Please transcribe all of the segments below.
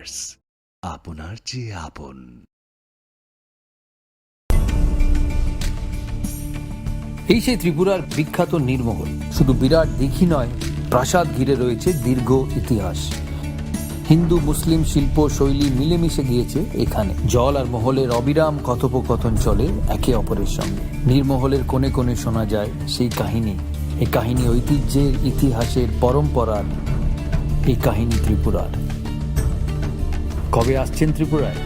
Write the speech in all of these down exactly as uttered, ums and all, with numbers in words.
সুইটস, আপনার যে আপন। এই সেই ত্রিপুরার বিখ্যাত নীরমহল। শুধু বিরাট দিঘি নয়, প্রাসাদ ঘিরে রয়েছে দীর্ঘ ইতিহাস। হিন্দু মুসলিম শিল্প শৈলী মিলেমিশে গিয়েছে এখানে। জল আর মহলের অবিরাম কথোপকথন চলে একে অপরের সঙ্গে। নীরমহলের কোণে কোণে শোনা যায় সেই কাহিনী। এই কাহিনী ঐতিহ্যের, ইতিহাসের, পরম্পরার। এই কাহিনী ত্রিপুরার। কবে আসছেন ত্রিপুরায়?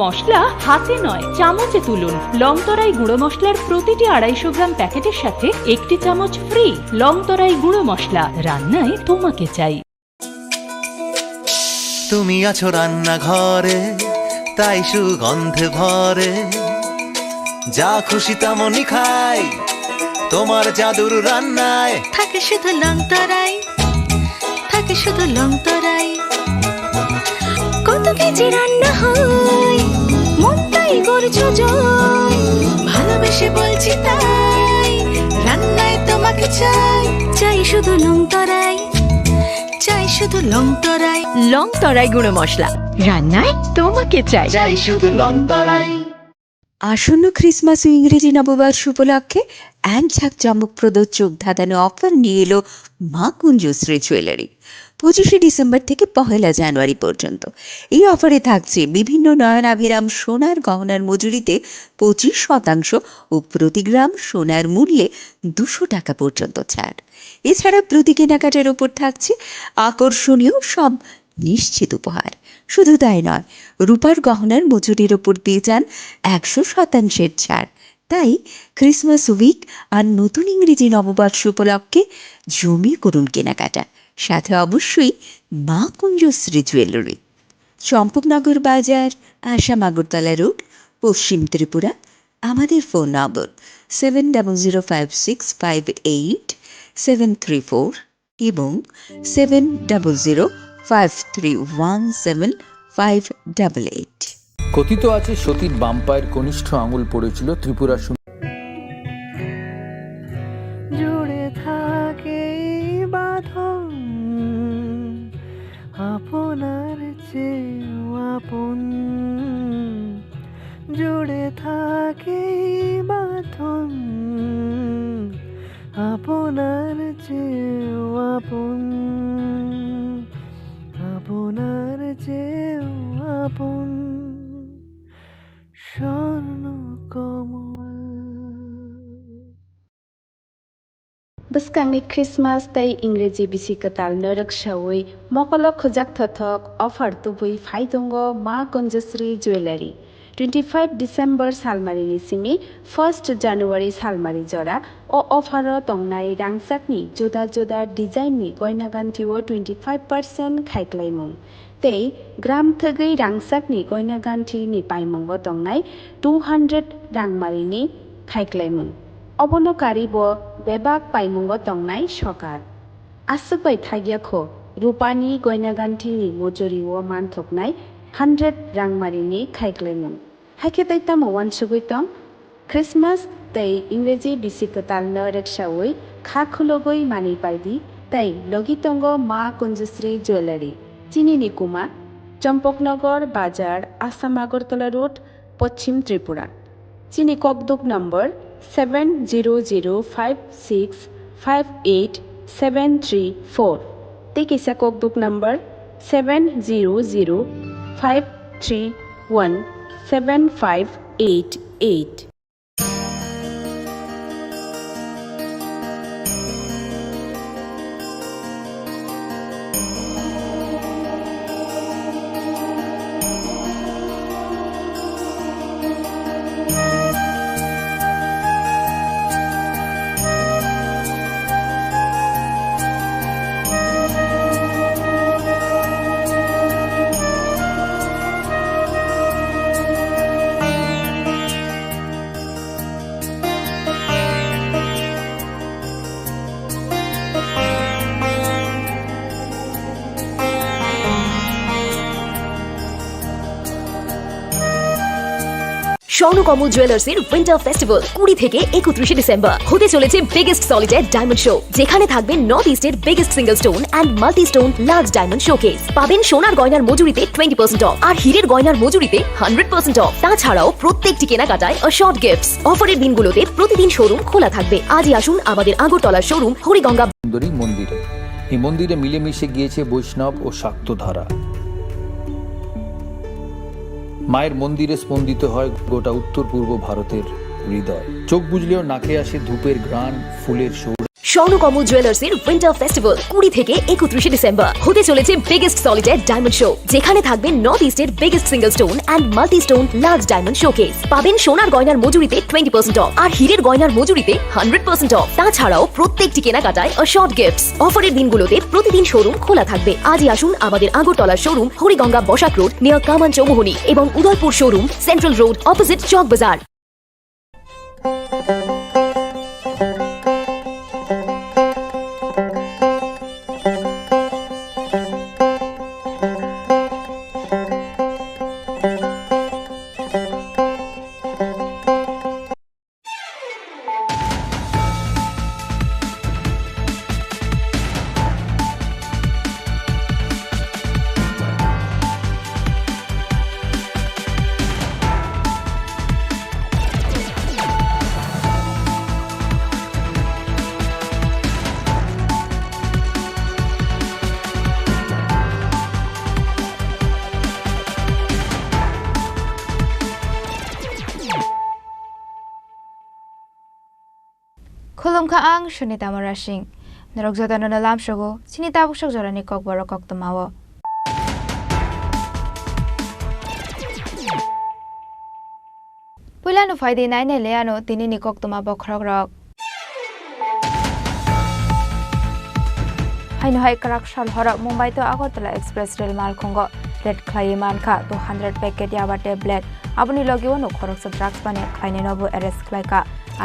মশলা হাতে নয়, চামচে তুলুন। লংতরাই গুঁড়ো মশলার প্রতিটি আড়াইশো গ্রাম প্যাকেটের সাথে একটি চামচ ফ্রি। লংতরাই গুঁড়ো মশলা, রান্নায় তোমাকে চাই। তুমি আছো রান্নাঘরে, তাই সুগন্ধে ভরে। যা খুশি তেমনই খাই, তোমার জাদুর রান্নায়। থাকে শুধু লংতরাই, থাকে শুধু লংতরাই। কত কেজি রান্না হয়, মনটাই করছো জয়। ভালোবেসে বলছি তাই, রান্নায় তোমাকে চাই। চাই শুধু লংতরাই, চাই শুধু লংতরাই। লংতরাই গুঁড়ো মশলা, রান্নায় তোমাকে চাই। চাই শুধু লংতরাই। আসন্ন ক্রিসমাস ও ইংরেজি নববর্ষ উপলক্ষে এক ঝাঁক চমকপ্রদ চোখ ধাঁধানো অফার নিয়ে এলো মা কুঞ্জশ্রী জুয়েলারি। পঁচিশে ডিসেম্বর থেকে পহেলা জানুয়ারি পর্যন্ত এই অফারে থাকছে বিভিন্ন নয়নাভিরাম সোনার গহনার মজুরিতে পঁচিশ শতাংশ ও প্রতি গ্রাম সোনার মূল্যে দুশো টাকা পর্যন্ত ছাড়। এছাড়া প্রতি কেনাকাটার উপর থাকছে আকর্ষণীয় সব নিশ্চিত উপহার। শুধু তাই নয়, রূপার গহনার মজুরির উপর পেয়ে যান একশো শতাংশের ছাড়। তাই ক্রিসমাস উইক আর নতুন ইংরেজি নববর্ষ উপলক্ষে জমিয়ে করুন কেনাকাটা, সাথে অবশ্যই মা কুঞ্জশ্রী জুয়েলারি, চম্পকনগর বাজার, আসাম আগরতলা রোড, পশ্চিম ত্রিপুরা। আমাদের phone number seven double zero five six five eight seven three four এবং seven double zero five three one seven five double eight. কথিত আছে, সতীর বাম পায়ের কনিষ্ঠ আঙুল পড়েছিল ত্রিপুরা সুন্দরী। জুড়ে থাকে এই বাঁধন আপনার চেয়েও আপন। জুড়ে থাকে এই বাঁধন আপনার চেয়েও আপন, আপনার চেয়েও আপন। স্বর্ণ কমল। Bwskangni Christmas tei Ingreji bisi kwtalno rwksaui mokolo khujak thothok offer tubui phai tongo Ma Kunjasri Jewellery. Twenty five December salmarini simi first January salmari jora o offer o tongnai rangchakni juda juda design ni goina ganthi o twenty five percent khaiklaimung. Tei gram thwgwi rangchakni goina ganthini paimungo tongnai two hundred rangmarini khaiklaimung. Obono karibo bebak paimungo tongnai sokar. Aswk bai thagya kho, rupani goina ganthini mojori o manthoknai hundred rangmarini khaiklaimung. Haikhe tei tamo uansugwi tong? Christmas tei Ingreji bisi kwtalno rwksaui kha khulogwi manwi paidi tei logi tongo Ma Kunjasri Jewellery. Chini ni kuma Champaknagar Bazar, Assam Agartala Road, Poschim Tripura. Chini kokduk number seven zero zero five six five eight seven three four. Tei kisa kokduk number seven zero zero five three one seven five eight eight. Swarnakamal জুয়েলার্সের winter festival কুড়ি থেকে একত্রিশে ডিসেম্বর। হতে চলেছে biggest solitaire diamond show, যেখানে থাকবে নর্থ ইস্টের biggest single stone and multi stone large diamond showcase. পাবেন সোনার গয়নার মজুরিতে টোয়েন্টি পার্সেন্ট অফ আর হীরের গয়নার মজুরিতে হান্ড্রেড পার্সেন্ট অফ। তাছাড়াও প্রত্যেকটি কেনাকাটায় অ্যাসর্ড গিফটস। অফারের দিনগুলোতে প্রতিদিন শোরুম খোলা থাকবে। আজই আসুন আমাদের আগরতলা শোরুম হরিগঙ্গা সুন্দরী মন্দিরে। এই মন্দিরে মিলেমিশে গিয়েছে বৈষ্ণব ও শাক্ত ধারা। মায়ের মন্দিরে স্পন্দিত হয় গোটা উত্তর পূর্ব ভারতের হৃদয়। চোখ বুজলেও নাকে আসে ধূপের ঘ্রাণ, ফুলের সুর। স্বর্ণকমল জুয়েলার্সের উইন্টার ফেস্টিভ্যাল কুড়ি থেকে একত্রিশে ডিসেম্বর। হতে চলেছে বিগেস্ট সলিটার ডায়মন্ড শো, যেখানে থাকবে নর্থ ইস্টের biggest single stone and multi stone large diamond showcase. পাবেন সোনার গয়নার মজুরিতে টোয়েন্টি পার্সেন্ট অফ আর হীরের গয়নার মজুরিতে হান্ড্রেড পার্সেন্ট অফ। তাছাড়াও প্রত্যেকটি কেনাকাটায় অ্যাসর্ড গিফটস। অফারের দিনগুলোতে প্রতিদিন শোরুম খোলা থাকবে। আজই আসুন আমাদের Agartala showroom Hariganga Basak road near Kaman Chowmuhani এবং Udaipur showroom central road opposite Chowk Bazar. Khulumkha, ang Sunita Murasing. Norok jotono no lamsogo chini tabuk sok jorani kokborok koktwmao. Puilano phaidi nainai le ano tinini koktwma bokhorokrok. Haino hai kwrak sal horo Mumbai to Agartala Express rail malkhungo raid khlaiwi mankha two hundred packet yaba tablet. Aboni logi uano khoroksa drugs baniya khlainainobo arrest khlaikha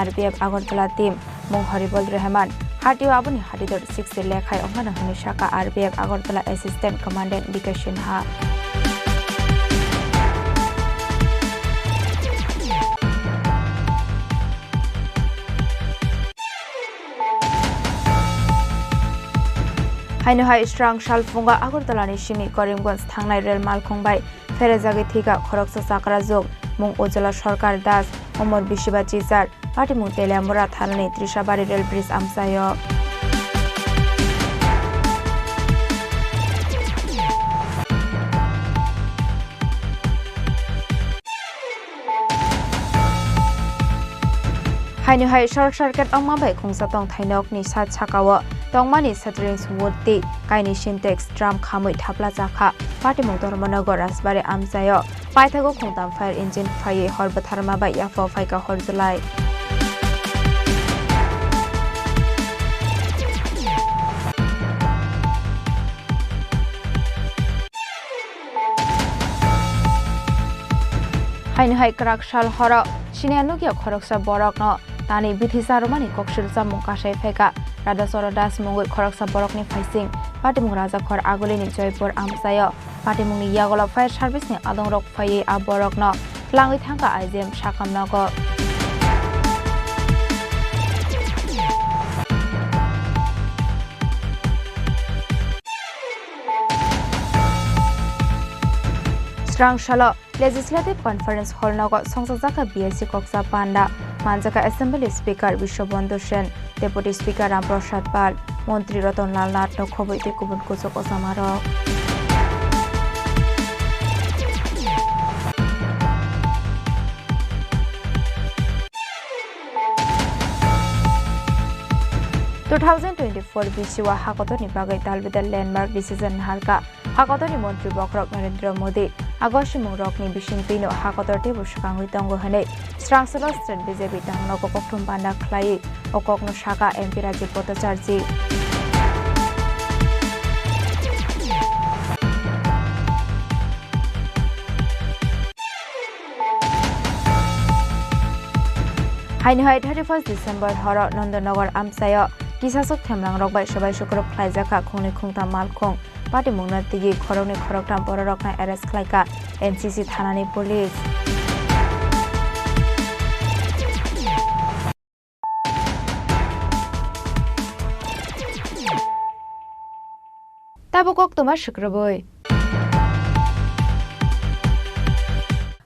R P F Agartala team. Mung Horibol Rehman, hatio aboni hatidor sixty lekhai ongmano hwnwi sakha R P F Agartala Assistant Commandant D K Sinha. Haino hai srang sal phungo Agartala ni simi Karimganj thangnai rail malkhung bai pherejagwi thwikha khoroksa chakrajwk, mung Ujjwala Sarkar Das, Omor Bisiba Chichar, patimung Teliamura thanani Trishabari rail bridge amchaio. Haino hai short circuit wngma bai khungsa tongthai nokni side sakao tongmani Satring Sumurti kaini Sintex drum khamwi thapla chakha. Patimung Dharmanagar Rajbari amchaio. Paithago khungtam fire engine phaiwi hor bwtharma bai yaphao phaikha hor July. Haino hai kwrak sal horo siniya nukya khoroksa borokno tani bithi charwmani koksil chamung kasai phaikha. Radhachara Das mungwi khoroksa borokni phaising patimung Rajakhor Agulini Joypur amchaio. Patimungni yagulo fire service ni adongrok phaiwi a borokno twlangwi thangkha I G M sakam nogo. Srang salo Legislative Conference Hall nogo songchakjakha B S C koksa panda, manjakha Assembly Speaker Biswabandhu Sen, Deputy Speaker Ram Prasad Pal, Montri Ratan Lal Nath no khobwi tei kubun kuchuk ojamarok. Two thousand twenty-four B C o hakotorni bagwi dalbidal landmark decision naharkha. Hakotorni montri bokhorok Narendra Modi ago simungrokni bisingtwino hakotor teibo swkangwi tongo hwnwi srang salo state B J P tangnogo kokthum panda khlaiwi o kokno sakha M P Rajiv Bhattacharjee. Haino hai thirty-first December horo Nandanagar amchaio kisaswk themlangrok bai swbai sukruk khlaijakha khungnwi khungtham malkhung. Patimungno twiwi khoroknwi khoroktham bororokno arrest khlaikha N C C thanani police. Abo koktwma swkrwbwi.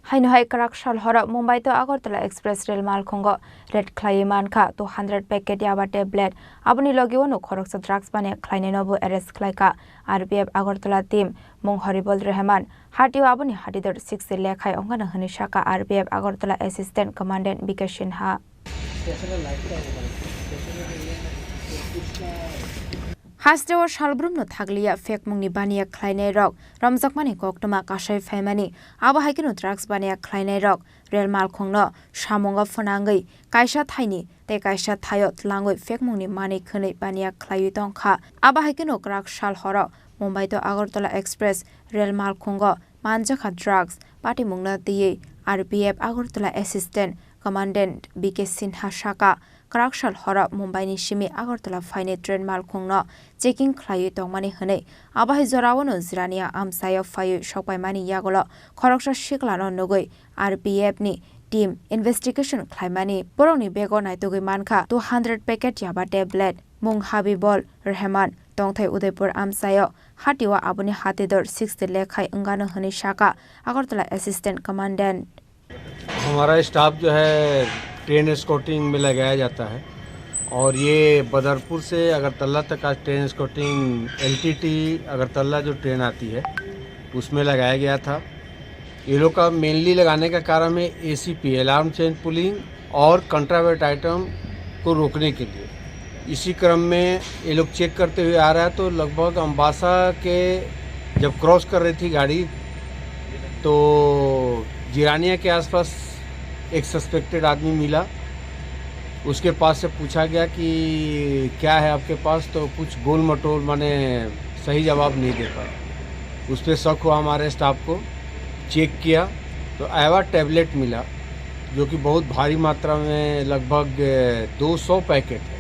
Haino hai kwrak sal horo Mumbai to Agartala Express rel malkhungo raid khlaiwi mankha two hundred packet yaba tablet. Aboni logi uano khoroksa drugs baniya khlainainobo arrest khlaikha R P F Agartala team. Mung Horibol Rehman, hatio aboni hatidor sixty lekhai ongkano hwnwi sakha R P F Agartala Assistant Commandant B K Sinha. Hasteo salbrumno thakliya phekmungni baniya khlainairok romjakmani koktwma kasai phaimani, abo hai kheno drugs baniya khlainairok rel malkhungno samungo phwnangwi kaisa thaini tei kaisa thaio tlangwi phekmungni manwi khwnwi baniya khlaiwi tongkha. Abo hai kheno kwrak sal horo Mumbai to Agartala Express rel malkhungo manjakha drugs patimungno twiwi R P F Agartala Assistant Commandant B K Sinha sakha, kwrak sal horo Mumbai ni simi Agartala phainai train malkhungno checking khlaiwi tongmani hwnwi. Abo hai jorao no Jirania amchaio phaiwi sokpaimani yagulo khoroksa siklano nugwi R P F ni team investigation khlaimani. Borokni bego naitugwi mankha two hundred packet yaba tablet. Mung Habibol Rehman, tongthai Udaipur amchaio, hatio aboni hatidor sixty lekhai wngano hwnwi sakha Agartala Assistant Commandant. हमारा स्टाफ जो है train escorting में लगाया जाता है और ये बदरपुर से अगरतला तक आज ट्रेन एस्कॉर्टिंग एलटीटी अगरतला जो ट्रेन आती है उसमें लगाया गया था। ये लोग का मेनली लगाने का कारण है एसीपी, अलार्म चेन पुलिंग और कंट्राबैंड आइटम को रोकने के लिए। इसी क्रम में ये लोग चेक करते हुए आ रहा है, तो लगभग अम्बासा के जब क्रॉस कर रही थी गाड़ी, तो जिरानिया के आसपास एक सस्पेक्टेड आदमी मिला। उसके पास से पूछा गया कि क्या है आपके पास, तो कुछ गोल मटोल, माने सही जवाब नहीं दे पाया। उस पे शक हुआ हमारे स्टाफ को, चेक किया तो ऐवा टैबलेट मिला, जो कि बहुत भारी मात्रा में, लगभग दो सौ पैकेट है,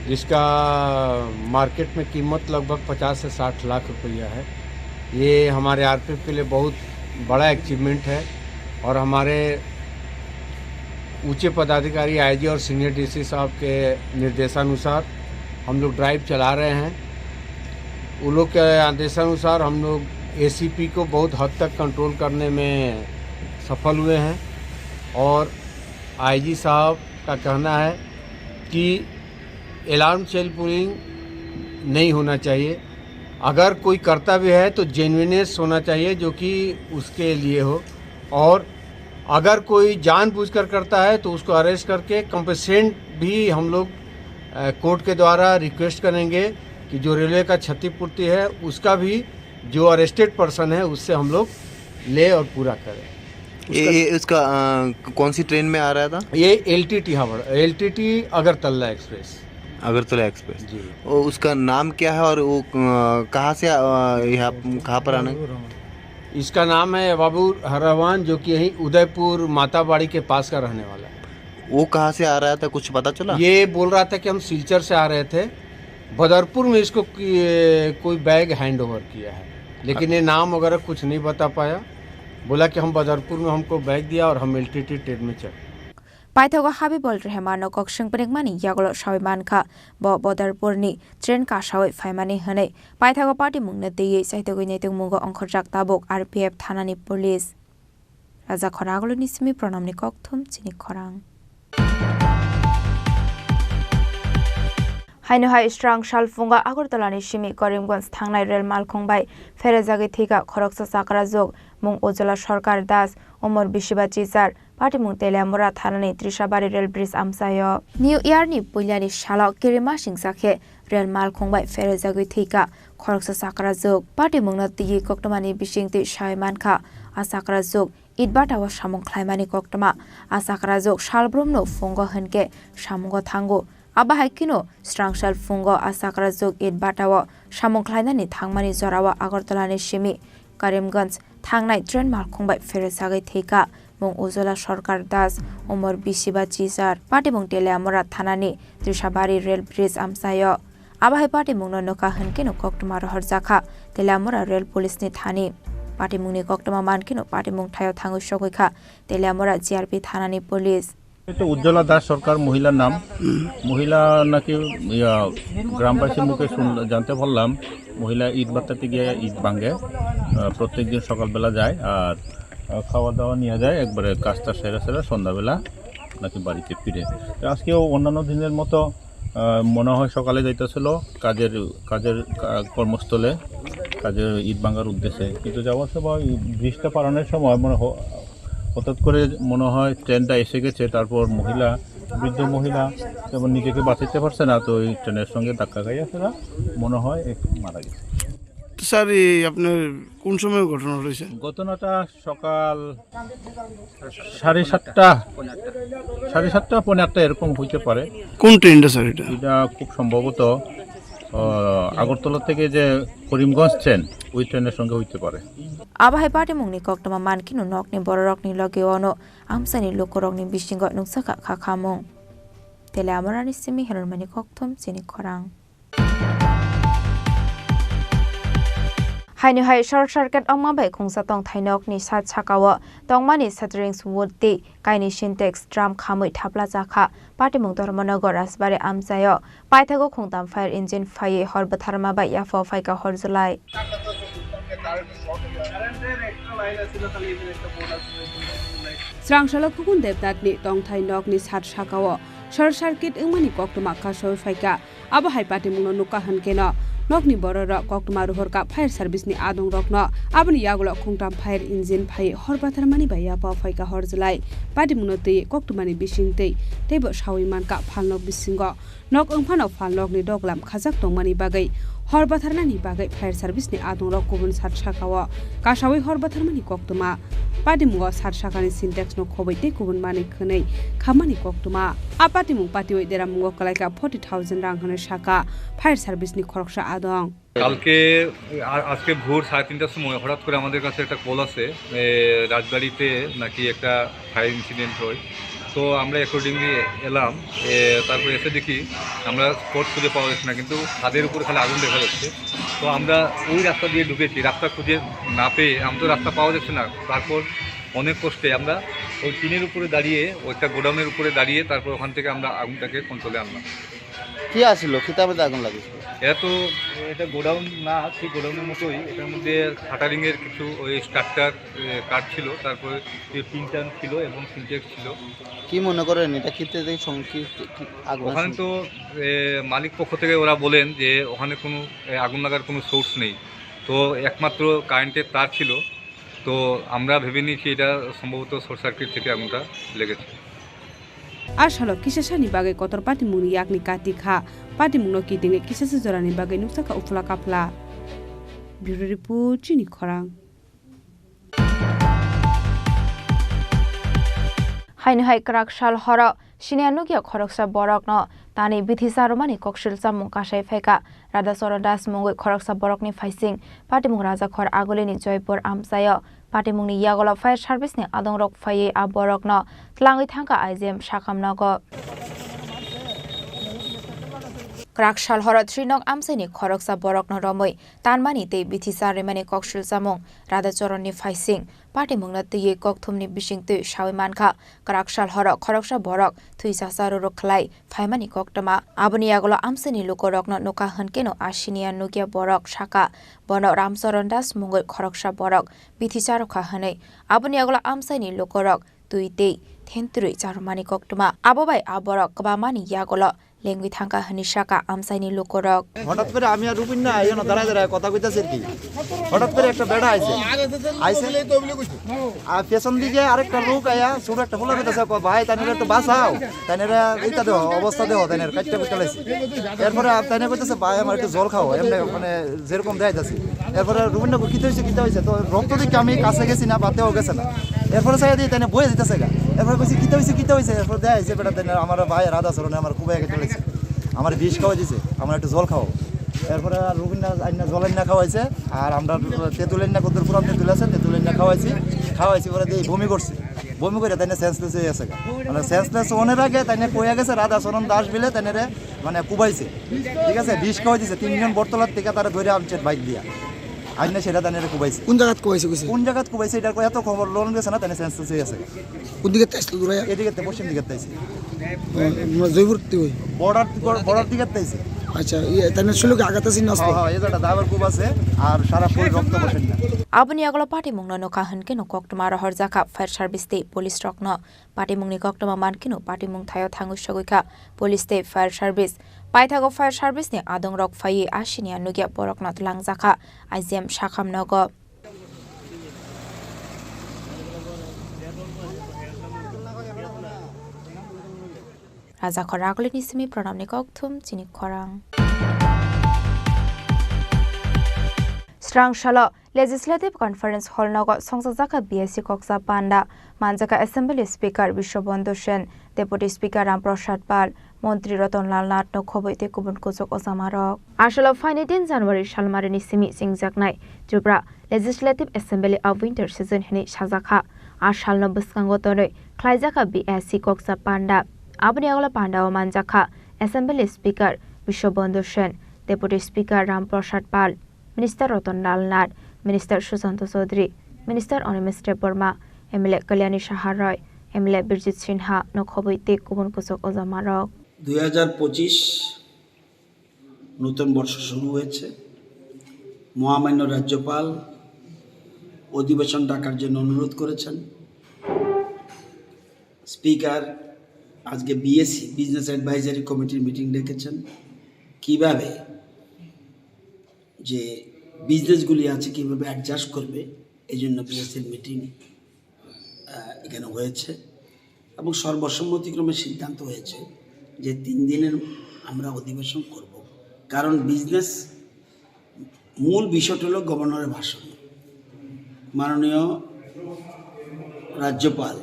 जिसका मार्केट में कीमत लगभग पचास से साठ लाख रुपया है। ये हमारे आरपीएफ के लिए बहुत बड़ा अचीवमेंट है और हमारे ऊंचे पदाधिकारी आईजी और सीनियर डीसी साहब के निर्देशानुसार हम लोग ड्राइव चला रहे हैं। उन लोग के आदेशानुसार हम लोग एसीपी को बहुत हद तक कंट्रोल करने में सफल हुए हैं और आईजी साहब का कहना है कि अलार्म सेल पुलिंग नहीं होना चाहिए। अगर कोई करता भी है तो जेन्युइननेस होना चाहिए, जो कि उसके लिए हो। और अगर कोई जानबूझकर करता है तो उसको अरेस्ट करके कॉम्पेसेंट भी हम लोग, अ, कोर्ट के द्वारा रिक्वेस्ट करेंगे कि जो रेलवे का क्षतिपूर्ति है उसका भी, जो अरेस्टेड पर्सन है, उससे हम लोग ले और पूरा करें। ये, उसका ये उसका, अ, कौन सी ट्रेन में आ रहा था? ये एलटीटी हावड़, एलटीटी अगरतला एक्सप्रेस। अगरतला एक्सप्रेस। जी। वो उसका नाम क्या है और वो, अ, कहाँ से, अ, यहाँ, कहाँ पर आना है? इसका नाम है बाबू रहमान, जो कि यहीं उदयपुर माताबाड़ी के पास का रहने वाला है। वो कहाँ से आ रहा था, कुछ पता चला? ये बोल रहा था कि हम सिलचर से आ रहे थे, बदरपुर में इसको कि-, कोई बैग हैंड ओवर किया है, लेकिन ये नाम वगैरह कुछ नहीं बता पाया। बोला कि हम बदरपुर में हमको बैग दिया और हम एलटीटी ट्रेन में चढ़े। Paithago Habibol Rehman no kok swng pwnwkmani yagulo sawi mankha, bo Bodarpurni train kasawi phaimani hwnwi. Paithago patimungno twiwi chaitugwi naitugmungo ongkhorjak tabuk R P F thanani police. Raja Khoraguluni simi Pranamni kokthum chini khorang. Haino hai srang salphungo Agartalani simi Karimganj thangnai rel malkhung bai pherejagwi thwikha khoroksa chakrajwk, mung Ujjwala Sarkar Das, Umor Bisiba Chichar, patimung Teliamura thanani Trishabari rel bridge amchaio. New Year ni puilani salo kirima singsa khe rel malkhung bai pherejagwi thwikha khoroksa chakrajwk. Patimungno twiwi koktwmani bisingtwi sawi mankha, a chakrajwk itbata o samung khlaimani koktwma. A chakrajwk salbrumno phungo hwnkhe samungo thango. Abo hai kheno srang salphungo a chakrajwk itbata o samung khlainani thangmani jorao Agartalani simi Karimganj thangnai train malkhung bai pherejagwi thwikha. Mung Ujjwala Sarkar Das, Umor Bisiba Chichar, patimung Teliamura thanani Trishabari rel bridge amchaio. Abo hai patimungno nukha hwnkhe no koktwma rohorjakha Teliamura rel police ni thani. Patimungni koktwma mankheno patimung thaio thangwi sogwikha Teliamura G R P thanani police. এটা উজ্জ্বলা দাস সরকার মহিলার নাম। হুম। মহিলা নাকি, ইয়া, গ্রামবাসীর মুখে শুন-, জানতে পারলাম, মহিলা ইট ভাটাতে গিয়ে ইট ভাঙে, আহ, প্রত্যেক দিন সকালবেলা যায়, আর, আহ, খাওয়া দাওয়া নিয়ে যায়, একবারে কাজটা সেরে সেরে সন্ধ্যাবেলা নাকি বাড়িতে ফিরে। তো আজকেও অন্যান্য দিনের মতো, আহ, মনে হয় সকালে যাইতেছিল কাজের, কাজের কা-, কর্মস্থলে, কাজের ইট ভাঙার উদ্দেশ্যে, কিন্তু যাওয়ার সময় ব্রিজটা পারানোর সময় মনে হ-, হঠাৎ করে মনে হয় ট্রেনটা এসে গেছে, তারপর মহিলা, বৃদ্ধ মহিলা তেমন নিজেকে বাঁচাতে পারছে না, তো ওই ট্রেনের সঙ্গে ধাক্কা খাইয়া তারা মনে হয় একটু মারা গেছে। তো স্যার, এই আপনার কোন সময় ঘটনা ঘটেছে? ঘটনাটা সকাল সাড়ে সাতটা, সাড়ে সাতটা, পৌনে আটটা এরকম হইতে পারে। কোন ট্রেনটা স্যার এটা? এটা খুব সম্ভবত, আহ, আগরতলা থেকে যে করিমগঞ্জ ট্রেন, ওই ট্রেনের সঙ্গে হইতে পারে। Abo hai patimungni koktwma mankhe no nokni bororokni loge ono amchaini lukurokni bisingo nukjakha kha khamung. Tele amorani simi herormani kokthom chini khorang. Haino hai short circuit wngma bai khungsa tongthai nokni sat sakao tongmani shuttering wood tei kaini Sintex drum khamwi thapla chakha. Patimung Dharmanagar Rajbari amchaio paithago khungtam fire engine phaiwi hor bwtharma bai yaphao phaikha hor July. Srangsalok Khukun Debnathni tongthai nokni sat sakao short circuit wngmani koktwma kasawi phaikha. Abo hai patimungno nukha hwnkhe no nokni bororok koktwma rohorkha fire service ni adongrokno. Aboni yagulo khungtam fire engine phaiwi hor bwtharmani bai yaphao phaikha hor July. Patimungno twiwi koktwmani bisingtwi teibo sawi mankha phalnok bisingo. Nok wngphano phalnokni doglam khajak tongmani bagwi hor bwtharnani bagwi fire service ni adongrok kubun sat sakao kasawi hor bwtharmani koktwma. Patimungo sat sakani Sintex no khobwi tei kubun manwi khwnwi khamani koktwma. A patimung patiwi deramungo kwlaikha forty thousand rang hwnwi sakha fire service ni khoroksa adong. কালকে, আ-, আজকে ভোর সাড়ে তিনটার সময় হঠাৎ করে আমাদের কাছে একটা কল আসে, এ, রাজবাড়িতে নাকি একটা ফায়ার ইনসিডেন্ট হয়। তো আমরা অ্যাকর্ডিংলি এলাম, এ, তারপরে এসে দেখি আমরা স্পট খুঁজে পাওয়া যাচ্ছে না, কিন্তু ছাদের উপরে খালি আগুন দেখা যাচ্ছে। তো আমরা ওই রাস্তা দিয়ে ঢুকেছি, রাস্তা খুঁজে না পেয়ে, আমরা তো রাস্তা পাওয়া যাচ্ছে না। তারপর অনেক কষ্টে আমরা ওই টিনের উপরে দাঁড়িয়ে, ওই একটা গোডাউনের উপরে দাঁড়িয়ে তারপর ওখান থেকে আমরা আগুনটাকে কন্ট্রোলে আনলাম। কি আসিল? কিতাবে আগুন লাগিয়েছিল? এরা তো, এটা গোডাউন না, ঠিক গোডাউনের মতোই। এটার মধ্যে শাটারিং এর কিছু ওই স্ট্রাকচার, এ, কাঠ ছিল, তারপরে যে পিন টান ছিল এবং সিনটেক্স ছিল। কি মনে করেন এটা কিতে দিয়ে সং-, কি, কি, কি আগুন ওখানে আসলো? তো, এ, মালিক পক্ষ থেকে ওরা বলেন যে ওখানে কোনো, এ, আগুন লাগার কোনো সোর্স নেই, তো একমাত্র কারেন্টের তার ছিল। তো আমরা ভেবে নিয়েছি এটা সম্ভবত শর্ট সার্কিট থেকে আগুনটা লেগেছে। A salo kisasani bagwi kotor patimungni yakni kati kha, patimungno kitingwi kisasa jorani bagwi nukjakha uphla kaphla. Bureau Report, Chini Khorang. Haino hai kwrak sal horo siniya nukya khoroksa borokno tanwi bithi charwmani koksil chamung kasai phaikha. Radha Charan Das mungwi khoroksa borokni phaising patimung Rajakhor Agulini Joypur amchaio patimungni yagulo fire service ni adongrok phaiwi a borokno twlangwi thangkha I G M Sakham nogo. Kwrak sal horo Trinok amchaini khoroksa borokno romwi tanmani tei bithi charwimani koksil chamung Radha Charanni phaising patimungno twiwi kokthumni bisingtwi sawi mankha. Kwrak sal horo khoroksa borok thwi chasa ruruk khlai phaimani koktwma. Aboni yagulo amchaini lukurokno nukha hwnkhe no a siniya nukya borok sakha, bono Ramcharan Das mungwi khoroksa borok bithi charwkha hwnwi. Aboni yagulo amchaini lukurok twi tei thentrwi charwmani koktwma. Abo bai a borok kwbangmani yagulo lengwi thangkha hwnwi sakha amchaini lukurok. হঠাৎ করে আমি আর রুবিন না, এই জন্য দাঁড়ায় দাঁড়ায় কথা কইতাছি আর কি। হঠাৎ করে একটা বেটা আইছে, আইছে, আর পেছন দিকে আরেকটা লোক আয়া ছোট একটা পোলা কইতাছে, "ভাই, তাইনের একটু বাঁচাও, তাইনের এইটা দেহ, অবস্থা দেহ, তাইনের কাটতে কুটতে লাগছে।" এরপরে আ-, তাইনে কইতাছে, "ভাই, আমার একটু জল খাও," এমনি মানে যেরকম দেখাইতাছে। এরপরে রুবিন না, "কিতা হইছে, কিতা হইছে?" তো রক্ত দেখে আমি কাছে গেছি না, বাতেও গেছে না। এরপরে চাইয়া দিয়ে তাইনে বইয়ে দিতেছে গা। এরপরে কইছি, "কিতা হইছে, কিতা হইছে?" এরপরে দেখাইছে বেটা তাইনে আমার ভাই রাধা চরণে আমার খুব একে চলেছে, আমার বিষ খাওয়াই দিছে, আমার একটু জল খাও। এরপরে আর রুবিন না আইনা জল আইনা খাওয়াইছে, আর আমরা তেঁতুল আইনা কদ্দুর পুরান তেঁতুল আছে, তেঁতুল আইনা খাওয়াইছি, খাওয়াইছি পরে দিয়ে বমি করছে, বমি করে তাইনে সেন্সলেস হয়ে গেছে গা। মানে সেন্সলেস হওয়ার আগে তাইনে কইয়া গেছে রাধা চরণ দাস বিলে তাইনে রে মানে কুবাইছে, ঠিক আছে, বিষ খাওয়াই দিছে, তিনজন বটতলার থেকে তারা ধরে আনছে বাইক দিয়া। আজ না সেটা তানে কুবাইছে। কোন জায়গাত কুবাইছে কইছে? কোন জায়গাত কুবাইছে এটার কথা তো খবর লন গেছে না, তানে সেন্সাস হয়ে আছে। কোন দিকে তাইছিল দূরে? এদিকে তে, পশ্চিম দিকে তাইছে। মানে জয়পুর তুই? বর্ডার, বর্ডার দিকে তাইছে। আচ্ছা, ইয়ে, তানে শুলো কি আঘাত আছে না? হ্যাঁ, হ্যাঁ, এই জায়গাটা দাবার কুব আছে, আর সারা শরীর রক্ত বসেন না। Aboni agolo patimungno nokha hwnkhe no koktwma rohorjakha fire service tei police rokno. Patimungni koktwma mankhe no patimung thaio thangwi sogwi kha police tei fire service. Paithago fire service ni adongrok phaiwi asini nukya borokno twlangjakha I G M sakham nogo. Rajakhor Ragolini simi Pranamni kokthum chini khorang. Srang salo Legislative Conference Hall nogo songchakjakha B S C koksa panda, manjakha Assembly Speaker Biswabandhu Sen, Deputy Speaker Ram Prasad Pal, Montri Ratan Lal Nath no khobwi tei kubun kuchuk ojamarok. Asalo phaini tin January salmarini simi chengjaknai Tripura Legislative Assembly of Winter Season hinwi sajakha. A salno bwskango tonwi khlaijakha B S C koksa panda. Aboni agolo pandao manjakha Assembly Speaker Biswabandhu Sen, Deputy Speaker Ram Prasad Pal, Minister Ratan Lal Nath, Minister Sushanta Chaudhary, Minister Animesh Debbarma, M L A Kalyani Sahar Roy, M L A Birjit Sinha no khobwi tei kubun kuchuk ojamarok. দুই হাজার পঁচিশ নতুন বর্ষ শুরু হয়েছে। মহামান্য রাজ্যপাল অধিবেশন ডাকার জন্য অনুরোধ করেছেন। স্পিকার আজকে বিএসসি, বিজনেস অ্যাডভাইজারি কমিটির মিটিং ডেকেছেন। কিভাবে যে বিজনেসগুলি আছে, কিভাবে অ্যাডজাস্ট করবে, এই জন্য বিএসসির মিটিং, আহ, এখানে হয়েছে এবং সর্বসম্মতিক্রমে সিদ্ধান্ত হয়েছে যে তিন দিনের আমরা অধিবেশন করব, কারণ বিজনেস মূল বিষয়টা হলো গভর্নরের ভাষণ। মাননীয় রাজ্যপাল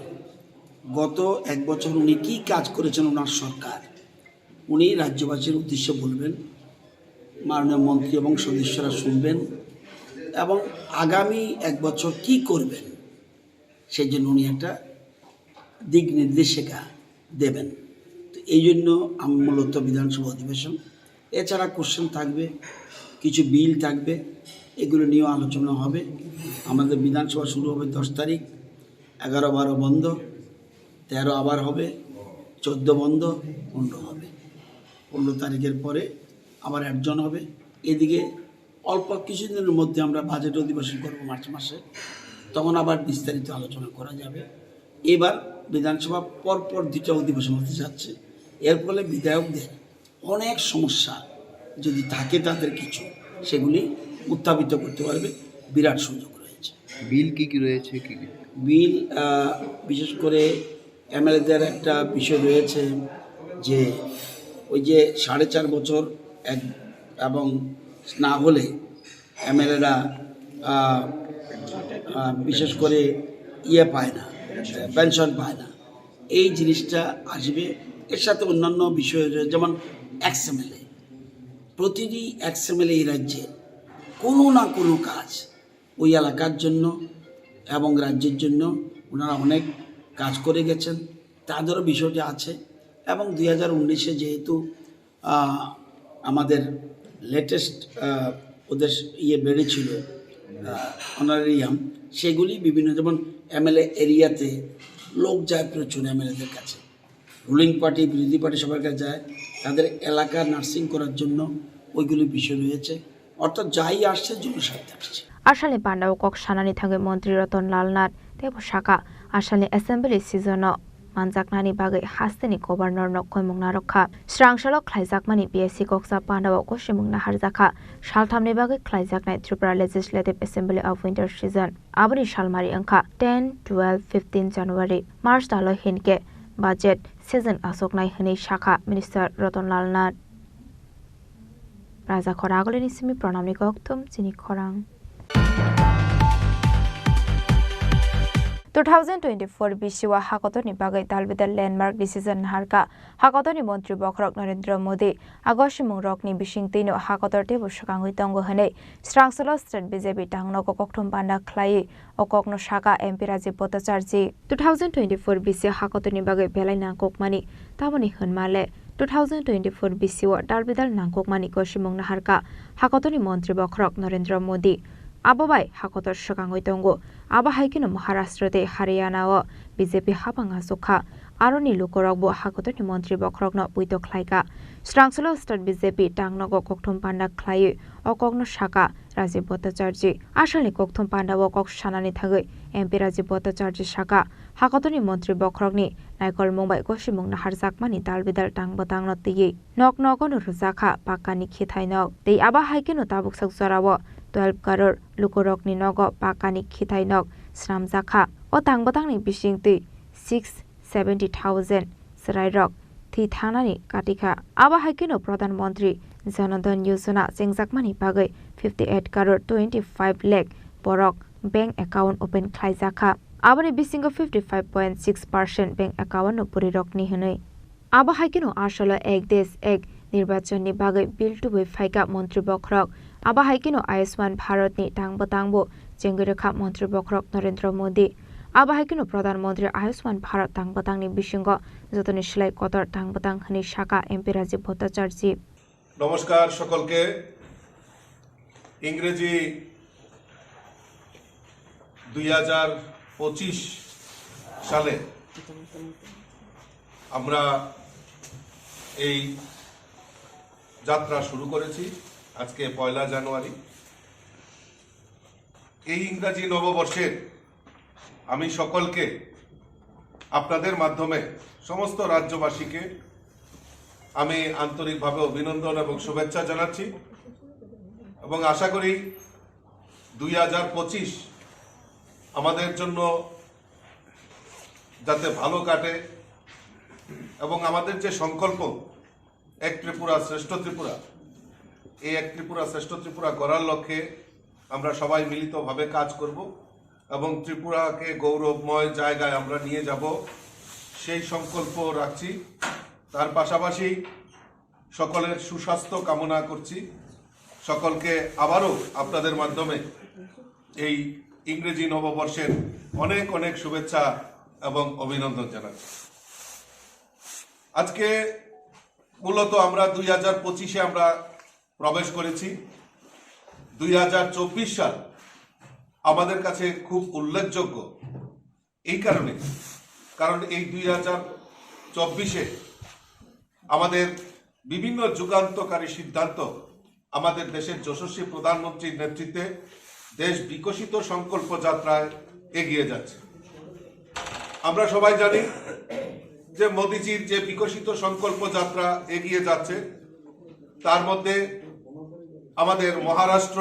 গত এক বছর উনি কী কাজ করেছেন ওনার সরকার, উনি রাজ্যবাসীর উদ্দেশ্যে বলবেন, মাননীয় মন্ত্রী এবং সদস্যরা শুনবেন এবং আগামী এক বছর কী করবেন সেই জন্য উনি একটা দিক নির্দেশিকা দেবেন। তো এই জন্য আম-, মূলত বিধানসভা অধিবেশন। এছাড়া কোশ্চেন থাকবে, কিছু বিল থাকবে, এগুলো নিয়েও আলোচনা হবে। আমাদের বিধানসভা শুরু হবে দশ তারিখ, এগারো বারো বন্ধ, তেরো আবার হবে, চোদ্দ বন্ধ, পনেরো হবে। পনেরো তারিখের পরে আবার অ্যাডজন হবে। এদিকে অল্প কিছুদিনের মধ্যে আমরা বাজেট অধিবেশন করব মার্চ মাসে, তখন আবার বিস্তারিত আলোচনা করা যাবে। এবার বিধানসভা পরপর দুইটা অধিবেশন হতে যাচ্ছে, এর ফলে বিধায়কদের অনেক সমস্যা যদি থাকে তাদের কিছু, সেগুলি উত্থাপিত করতে পারবে, বিরাট সুযোগ রয়েছে। বিল কি কি রয়েছে, কি কি? বিল, আহ, বিশেষ করে এমএলএদের একটা বিষয় রয়েছে যে ওই যে সাড়ে চার বছর এক এবং না হলে এমএলএরা, আহ, আহ, বিশেষ করে ইয়ে পায় না, পেনশন পায় না, এই জিনিসটা আসবে। এর সাথে অন্যান্য বিষয় রয়েছে, যেমন এক্স এমএলএ, প্রতিটি এক্স এমএলএ এই রাজ্যে কোনো না কোনো কাজ ওই এলাকার জন্য এবং রাজ্যের জন্য ওনারা অনেক কাজ করে গেছেন, তাদেরও বিষয়টি আছে। এবং দুই হাজার উনিশে যেহেতু, আহ, আমাদের লেটেস্ট, আহ, ওদের ইয়ে বেড়েছিল, আহ, অনারেরিয়াম, সেগুলি বিভিন্ন, যেমন এমএলএ এরিয়াতে লোক যায় প্রচুর এমএলএদের কাছে, রুলিং পার্টি, বিরোধী পার্টি সবার কাছে যায়, তাদের এলাকা নার্সিং করার জন্য ওইগুলি বিষয় রয়েছে। অর্থাৎ যাই আসছে, জনস্বার্থে আসছে। Asalni pandao kok sanani thangwi Montri Ratan Lal Nath teibo saka, asalni assembly season-o manjaknani bagwi hasteni governor-no koimung narwk kha. Srang salo khlaijakmani B S C koksa pandao gosimung naharjak kha. Salthamni bagwi khlaijaknai Tripura Legislative Assembly of Winter Season. Aboni salmari wngkha ten, twelve, fifteen January. March talo hinkhe budget season achuknai hwnwi sakha Minister Ratan Lal Nath. Raja Khoragulini simi Pranamni kokthum chini khorang. Two thousand twenty-four B C o hakotorni bagwi dalbidal landmark decision naharkha hakotorni montri bokhorok Narendra Modi. Agosimung rokni bisingtwino hakotor teibo swkangwi tongo hwnwi srangsalo state B J P tangnogo kokthum panda khlaiwi o kokno saka M P Rajiv Bhattacharjee. Two thousand twenty-four B C hakotorni bagwi belai nangkukmani tamoni hwnma le two thousand twenty-four B C o dalbidal nangkukmani gosimung naharkha hakotorni montri bokhorok Narendra Modi. Abo bai hakotor swkangwi tongo. Abo hai kheno Maharashtra tei Haryana o B J P hapang achuk kha. Aroni lukurok bo hakotorni montri bokhorokno poito khlai kha. Swrangsulo state B J P tangnogo kokthum panda khlaiwi o kokno sakha Rajiv Bhattacharjee. Asalni kokthum panda o kok sanani thangwi M P Rajiv Bhattacharjee sakha, hakotorni montri bokhorokni naikolmung bai gosimung naharjakmani dalbidal tang bwtangno twiwi nok nogono rwjakha pakkani khithai nok. Tei abo hai kheno tabuk sak jorao twelve crore lukurokni nogo pakkani khithai nok swnamjakha. O tang bwtangni bisingtwi six seventy thousand chwrairok thwi thangnani katikha. Abo hai kheno Pradhan Mantri Jan Dhan Yojana chengjakmani bagwi fifty eight crore twenty five lakh borok bank account open khlaijakha. Aboni bisingo fifty five point six percent bank account no phurirokni hwnwi. Abo hai kheno asolo Ek Desh Ek Nirbachan ni bagwi bill tubui phaikha montri bokhorok. Abo hai kheno Ayushman Bharat ni tang bwtang bo chengwi rwkha montri bokhorok Narendra Modi. Abo hai kheno Pradhan Mantri Ayushman Bharat tang bwtang ni bisingo jotoni slai kotor tang bwtang hwnwi sakha M P Rajiv Bhattacharjee. নমস্কার সকলকে। ইংরেজি দুই হাজার পঁচিশ সালে আমরা এই যাত্রা শুরু করেছি। আজকে পয়লা জানুয়ারি। এই ইংরাজি নববর্ষের আমি সকলকে আপনাদের মাধ্যমে সমস্ত রাজ্যবাসীকে আমি আন্তরিকভাবে অভিনন্দন এবং শুভেচ্ছা জানাচ্ছি এবং আশা করি দুই হাজার পঁচিশ আমাদের জন্য যাতে ভালো কাটে এবং আমাদের যে সংকল্প এক ত্রিপুরা শ্রেষ্ঠ ত্রিপুরা, এই এক ত্রিপুরা শ্রেষ্ঠ ত্রিপুরা গড়ার লক্ষ্যে আমরা সবাই মিলিতভাবে কাজ করব এবং ত্রিপুরাকে গৌরবময় জায়গায় আমরা নিয়ে যাব, সেই সংকল্প রাখছি। তার পাশাপাশি সকলের সুস্বাস্থ্য কামনা করছি। সকলকে আবারও আপনাদের মাধ্যমে এই ইংরেজি নববর্ষের অনেক অনেক শুভেচ্ছা এবং অভিনন্দন জানাচ্ছি। আজকে মূলত আমরা দুই হাজার পঁচিশে আমরা প্রবেশ করেছি। দুই হাজার চব্বিশ সাল আমাদের কাছে খুব উল্লেখযোগ্য এই কারণে, কারণ এই দুই হাজার চব্বিশে আমাদের বিভিন্ন যুগান্তকারী সিদ্ধান্ত আমাদের দেশের যশস্বী প্রধানমন্ত্রীর নেতৃত্বে দেশ বিকশিত সংকল্প যাত্রায় এগিয়ে যাচ্ছে। আমরা সবাই জানি যে মোদিজির যে বিকশিত সংকল্প যাত্রা এগিয়ে যাচ্ছে, তার মধ্যে আমাদের মহারাষ্ট্র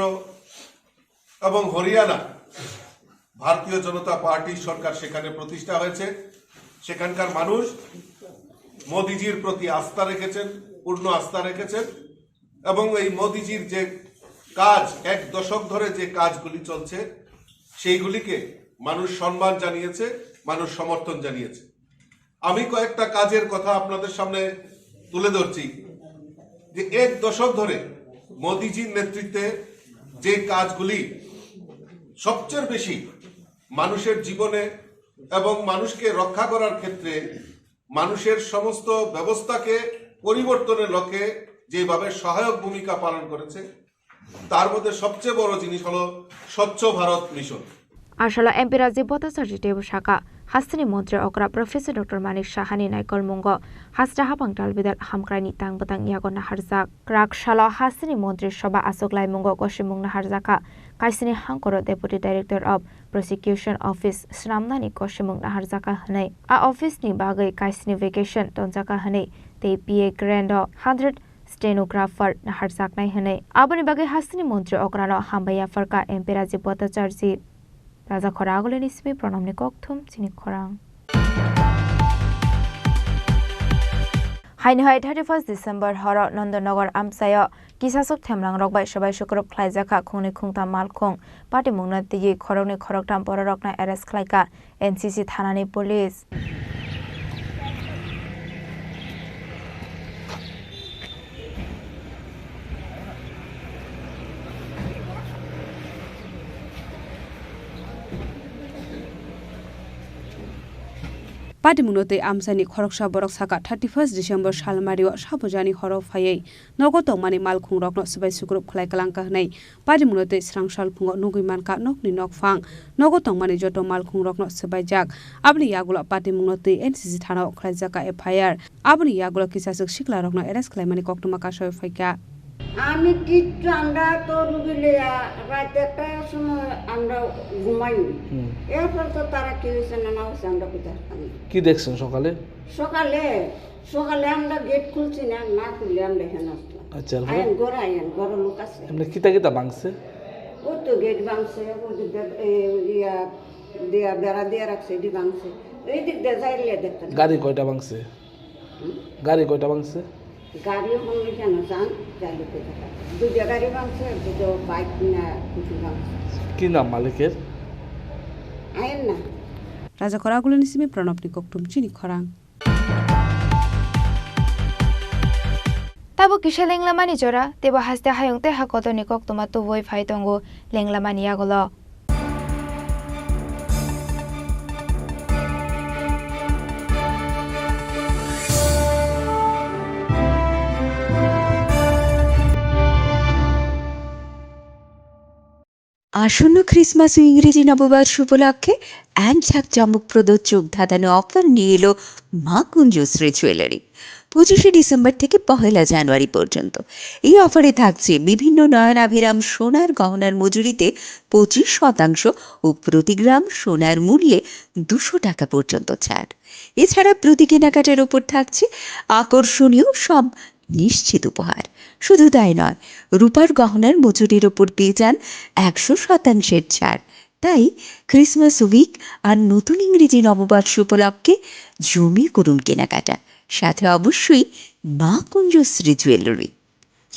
এবং হরিয়ানা ভারতীয় জনতা পার্টির সরকার সেখানে প্রতিষ্ঠা হয়েছে। সেখানকার মানুষ মোদিজির প্রতি আস্থা রেখেছেন, পূর্ণ আস্থা রেখেছেন এবং এই মোদিজির যে কাজ, এক দশক ধরে যে কাজগুলি চলছে, সেইগুলিকে মানুষ সম্মান জানিয়েছে, মানুষ সমর্থন জানিয়েছে। আমি কয়েকটা কাজের কথা আপনাদের সামনে তুলে ধরছি যে এক দশক ধরে মোদিজির নেতৃত্বে যে কাজগুলি সবচেয়ে বেশি মানুষের জীবনে এবং মানুষকে রক্ষা করার ক্ষেত্রে মানুষের সমস্ত ব্যবস্থাকে পরিবর্তনের লক্ষ্যে যেভাবে সহায়ক ভূমিকা পালন করেছে, তার মধ্যে সবচেয়ে বড় জিনিস হলো স্বচ্ছ Bharat mission. Asala M P Rajiv Bhattacharjee teibo sakha, hasteni montri okra Professor Doctor Manik Sahani naikolmungo haste hapang dalbidal hamkraini tang bwtang yago naharjak. Kwrak salo hasteni montri soba achuklaimungo gosimung naharjakha, kaisini hangkoro Deputy Director of Prosecution Office swnamnani gosimung naharjakha hwnwi. A office ni bagwi kaisini vacation tonjakha hwnwi tei P A grant o hundred stenographer naharjaknai hwnwi. Aboni bagwi hasteni montri okrano hambai yapharkha M P Rajiv Bhattacharjee. Raja khorang agulini simi pranamni kokthum chini khorang. Haini hai thirty first December horo Nandanagar amchaio kisaswk themrangrok bai swbai sukrup khlaijakha khungnwi khungtham malkhung. Patimungno twiwi khoroknwi khoroktham bororokno arrest khlaikha N C C thanani police. Patimungno twi amchaini khoroksa borok saka thirty first December salmario sabujani horo phaiwi nogo tongmani malkhungrokno swbai sukrup khlai kwlangkha hwnwi patimungno twi swrang salphungo nugwi mankha nokni nokphang nogo tongmani joto malkhungrokno swbaijak. Aboni yagulo patimungno twi N C C thanao khlaijak kha F I R. Aboni yagulo kisaswk siklarokno arrest khlaimani koktwma kasawi phaikha. আমি কিচ্ছু, আমরা তো রুগী লইয়া রাত একটার সময় আমরা ঘুমাইনি। হুম। এরপর তো তারা কি হয়েছে না না হয়েছে আমরা বুঝতে পারতাম না। কি দেখছেন সকালে? সকালে, সকালে আমরা গেট খুলছি না, না খুললে আমরা এখানে আসলাম। আচ্ছা, এরপরে? আইন, ঘরে আইন, ঘরে লোক আছে। এমনি কিতা কিতা ভাঙছে? ওই তো গেট ভাঙছে, ওই যে বে-, এ, ইয়া, দিয়া, বেড়া দিয়া রাখছে, এটি ভাঙছে। এই দিক দিয়ে যাইলে দেখতে পাই। গাড়ি কয়টা ভাঙছে? হুম? গাড়ি কয়টা ভাঙছে? গাড়িও ভাঙলে কেন জান? চালু করে থাকে। দুটো গাড়ি ভাঙছে, দুটো বাইক না কিছু ভাঙছে। কি নাম মালিকের? আয়েন না। Rajakhor Agulini simi Pranobni koktum chini khorang. Tabo kisa lenglamani jora, tebo haste hayung tei hakotorni koktwma tubui phai tongo lenglamani yagulo. আসন্ন ক্রিসমাস ও ইংরেজি নববর্ষ উপলক্ষে এক ঝাঁক চমকপ্রদ চোখ ধাঁধানো অফার নিয়ে এলো মা কুঞ্জশ্রী জুয়েলারি। পঁচিশে ডিসেম্বর থেকে পহেলা জানুয়ারি পর্যন্ত এই অফারে থাকছে বিভিন্ন নয়নাভিরাম সোনার গহনার মজুরিতে পঁচিশ শতাংশ ও প্রতি গ্রাম সোনার মূল্যে দুশো টাকা পর্যন্ত ছাড়। এছাড়া প্রতি কেনাকাটার উপর থাকছে আকর্ষণীয় সব নিশ্চিত উপহার। শুধু তাই নয়, রূপার গহনার মজুরির উপর পেয়ে যান একশো শতাংশের ছাড়। তাই ক্রিসমাস উইক আর নতুন ইংরেজি নববর্ষ উপলক্ষে জমিয়ে করুন কেনাকাটা, সাথে অবশ্যই মা কুঞ্জশ্রী জুয়েলারি,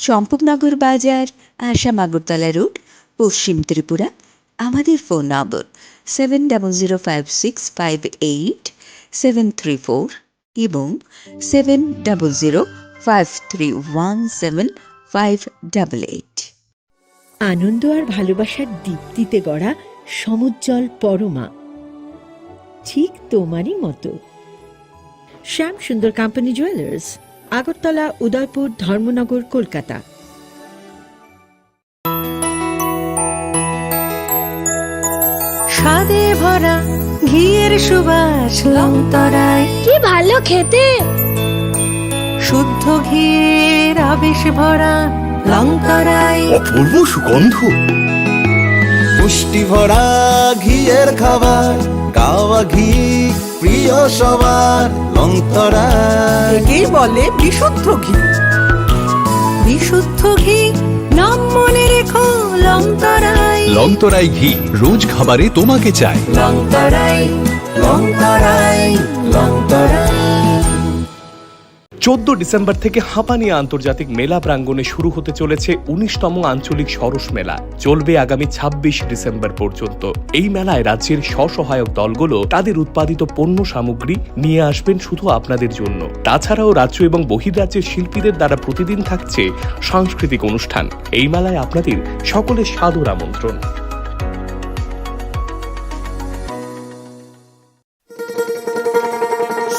চম্পকনগর বাজার, আসাম আগরতলা রোড, পশ্চিম ত্রিপুরা। আমাদের phone number seven double zero five six five eight seven three four এবং seven double zero five three one seven five double eight. আনন্দ আর ভালোবাসার দীপ্তিতে গড়া সমুজ্জ্বল পরমা, ঠিক তোমারই মতো। শ্যাম সুন্দর কোম্পানি জুয়েলার্স, আগরতলা, উদয়পুর, ধর্মনগর, কলকাতা। স্বাদে ভরা ঘিয়ের সুবাস লংতরায়। কি ভালো খেতে! শুদ্ধ ঘিয়ের আবেশ ভরা লংতরায়। অপূর্ব সুগন্ধ। পুষ্টি ভরা ঘিয়ের খাবার, গাওয়া ঘি প্রিয় সবার লংতরায়। একেই বলে বিশুদ্ধ ঘি। বিশুদ্ধ ঘি, নাম মনে রেখো লংতরায়। লংতরাই ঘি, রোজ খাবারে তোমাকে চাই। লংতরায়, লংতরায়, লংতরায়। চোদ্দ ডিসেম্বর থেকে হাপানিয়া আন্তর্জাতিক মেলা প্রাঙ্গণে শুরু হতে চলেছে উনিশতম আঞ্চলিক সরস মেলা। চলবে আগামী ছাব্বিশ ডিসেম্বর পর্যন্ত। এই মেলায় রাজ্যের স্বসহায়ক দলগুলো তাদের উৎপাদিত পণ্য সামগ্রী নিয়ে আসবেন শুধু আপনাদের জন্য। তাছাড়াও রাজ্য এবং বহির্রাজ্যের শিল্পীদের দ্বারা প্রতিদিন থাকছে সাংস্কৃতিক অনুষ্ঠান। এই মেলায় আপনাদের সকলের সাদর আমন্ত্রণ।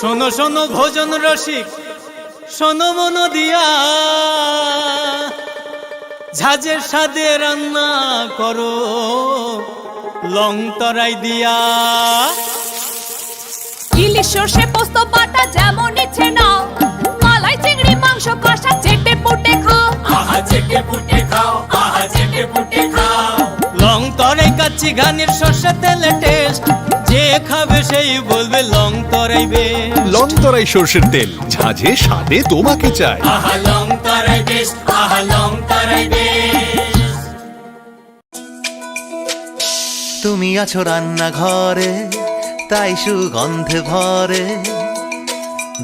শোনো শোনো ভোজন রসিক, শোনো মন দিয়া, ঝাঁঝের স্বাদে রান্না করো লং তরাই দিয়া। ইলিশ সর্ষে পোস্ত বাটা যেমন ইচ্ছে নাও, মালাই চিংড়ি মাংস কষা চেটে পুটে খাও। আহা চেটে পুটে খাও, আহা চেটে পুটে খাও। লং তরাই কাচ্চি ঘানির সর্ষে তেলে টেস্ট, যে খাবে সেই বলবে লং তরাই বেস্ট। লং তরাই সর্ষের তেল, ঝাঁঝে স্বাদে তোমাকে চাই। আহা লং তরাই বেস্ট, আহা লং তরাই বেস্ট। তুমি আছো রান্নাঘরে, তাই সুগন্ধে ভরে।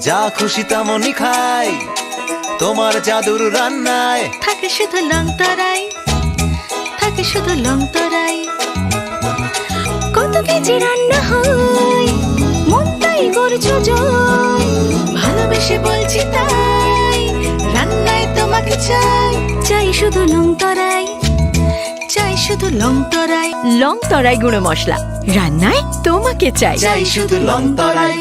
যা খুশি তেমনই খাই, তোমার জাদুর রান্নায়। থাকে শুধু লং তরাই, থাকে শুধু লং তরাই। কত কেজি রান্না হয়, মন তাই করছো জয়। ভালোবেসে বলছি তাই, রান্নায় তোমাকে চাই। চাই শুধু লং তরাই, চাই শুধু লং তরাই। লং তরাই গুঁড়ো মশলা, রান্নায় তোমাকে চাই। চাই শুধু লং তরাই।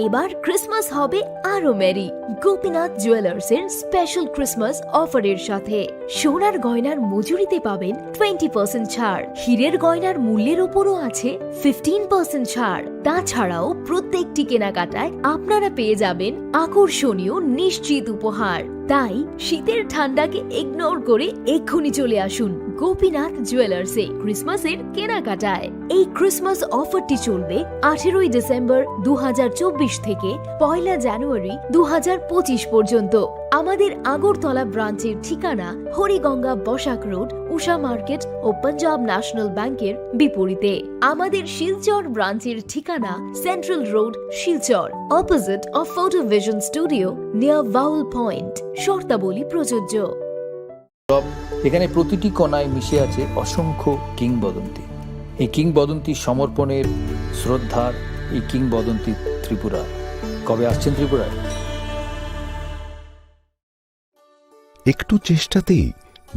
এবার ক্রিসমাস হবে আরো মেরি গোপীনাথ জুয়েলার্সের স্পেশাল ক্রিসমাস অফারের সাথে। সোনার গয়নার মজুরিতে পাবেন টোয়েন্টি পার্সেন্ট ছাড়, হীরের গয়নার মূল্যের ওপরও আছে ফিফটিন পার্সেন্ট ছাড়। তাছাড়াও প্রত্যেকটি কেনাকাটায় আপনারা পেয়ে যাবেন আকর্ষণীয় নিশ্চিত উপহার। তাই শীতের ঠান্ডাকে ইগনোর করে এক্ষুনি চলে আসুন গোপীনাথ জুয়েলার্সে ক্রিসমাসের কেনাকাটায়। এই ক্রিসমাস অফারটি চলবে আঠেরোই ডিসেম্বর দু হাজার চব্বিশ থেকে পয়লা জানুয়ারি দু হাজার পঁচিশ পর্যন্ত। আমাদের আগরতলা ব্রাঞ্চের ঠিকানা হরিগঙ্গা বসাক রোড, উষা মার্কেট ও পাঞ্জাব ন্যাশনাল ব্যাংকের বিপরীতে। আমাদের শিলচর ব্রাঞ্চের ঠিকানা central road, Silchar, opposite of photo vision studio, near Bhaul point. শর্তাবলী প্রযোজ্য। এখানে প্রতিটি কণায় মিশে আছে অসংখ্য কিংবদন্তি। এই কিংবদন্তি সমর্পণের, শ্রদ্ধার, এই কিংবদন্তি ত্রিপুরা। কবে আসছেন ত্রিপুরায়? একটু চেষ্টাতেই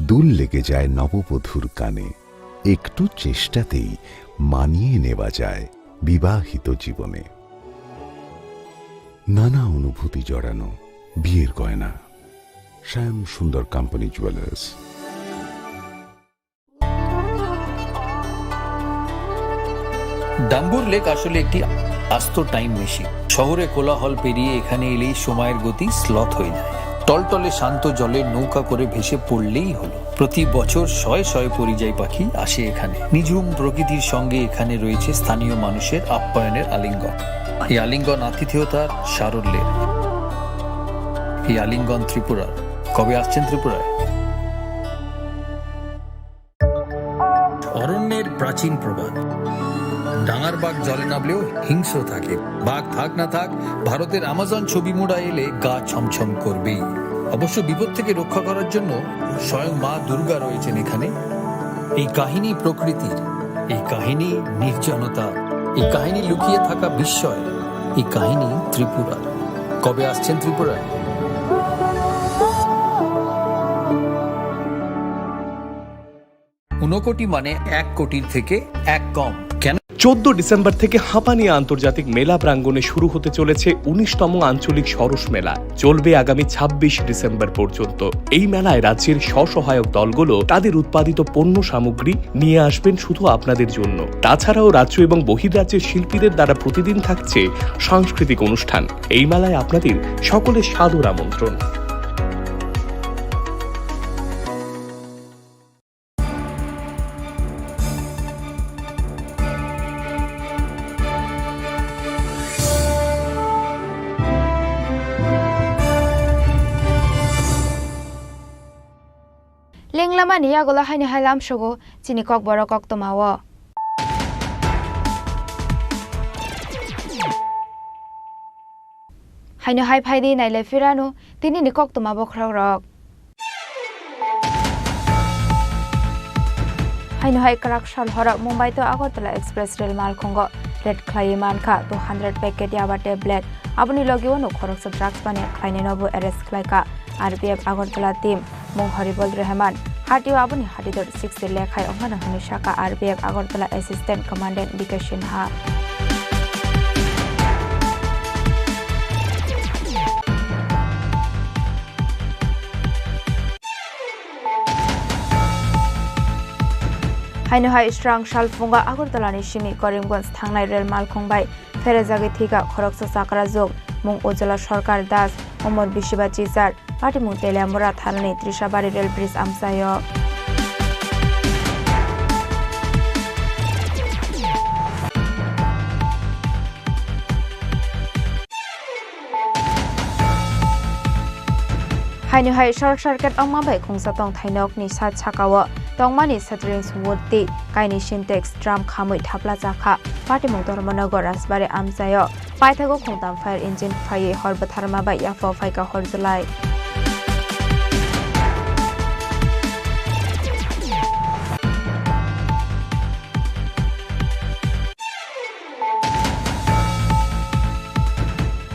দুল লেগে যায় নববধূর কানে, একটু চেষ্টাতেই মানিয়ে নেওয়া যায় বিবাহিত জীবনে। নানা অনুভূতি জড়ানো বিয়ের গয়না। শ্যাম সুন্দর কোম্পানি জুয়েলার্স। ডাম্বুর লেক আসলে একটি আস্ত টাইম মেশিন। শহরে কোলাহল পেরিয়ে এখানে এলেই সময়ের গতি স্লথ হয়ে যায়। টলটলে শান্ত জলে নৌকা করে ভেসে পড়লেই হলো। প্রতি বছর শয়ে শয়ে পরিযায়ী পাখি আসে এখানে। নিঝুম প্রকৃতির সঙ্গে এখানে রয়েছে স্থানীয় মানুষের আপ্যায়নের আলিঙ্গন। এই আলিঙ্গন আতিথেয়তার সারল্যের। এই আলিঙ্গন ত্রিপুরার। কবে আসছেন ত্রিপুরায়? অরণ্যের প্রাচীন প্রবাদ, ডাঙার বাঘ জলে নামলেও হিংস্র থাকে। বাঘ থাক না থাক, ভারতের আমাজন ছবি মুড়া এলে গা ছমছম করবেই। অবশ্য বিপদ থেকে রক্ষা করার জন্য স্বয়ং মা দুর্গা রয়েছেন এখানে। এই কাহিনী প্রকৃতির, এই কাহিনী নির্জনতা, এই কাহিনী লুকিয়ে থাকা বিস্ময়, এই কাহিনী ত্রিপুরা। কবে আসছেন ত্রিপুরায়? ঊনকোটি মানে এক কোটির থেকে এক কম। কেন? চোদ্দ ডিসেম্বর থেকে হাঁপানিয়া আন্তর্জাতিক মেলা প্রাঙ্গণে শুরু হতে চলেছে উনিশতম আঞ্চলিক সরস মেলা। চলবে আগামী ছাব্বিশ ডিসেম্বর পর্যন্ত। এই মেলায় রাজ্যের স্বসহায়ক দলগুলো তাদের উৎপাদিত পণ্য সামগ্রী নিয়ে আসবেন শুধু আপনাদের জন্য। তাছাড়াও রাজ্য এবং বহির্রাজ্যের শিল্পীদের দ্বারা প্রতিদিন থাকছে সাংস্কৃতিক অনুষ্ঠান। এই মেলায় আপনাদের সকলের সাদর আমন্ত্রণ। Lenglamani yagulo haino hai lamsogo chini kokborok koktoma o. Haino hai phaidi nailai phirano tinini koktoma bokhorok rok. Haino hai kwrak sal horo Mumbai to Agartala Express Rail malkhungo raid khlaiwi mankha two hundred packet yaba tablet. Aboni logi uano khoroksa drugs baniya khlainainobo arrest khlaikha R P F Agartala team. Mung Horibol Rehman, hatio aboni hatidor sixty lekhai ongkhano hwnwi sakha R P F Agartala Assistant Commandant D K Sinha. Haino hai srang salphungo Agartala ni simi Karimganj thangnai rel malkhung bai pherejagwi thwikha khoroksa chakrajwk, mung Ujjwala Sarkar Das, Omor Bisiba Chichar, patimung Teliamura thanani Trishabari rail bridge amchaio. Haino hai short circuit wngma bai khungsa tongthai nokni side sakao tongmani Satrin's wood tei kaini Sintex drum khamwi thapla chakha. Patimung Dharmanagar Rajbari amchaio paithago khungtam fire engine phaiwi hor bwtharma bai yaphao phaikha hor July.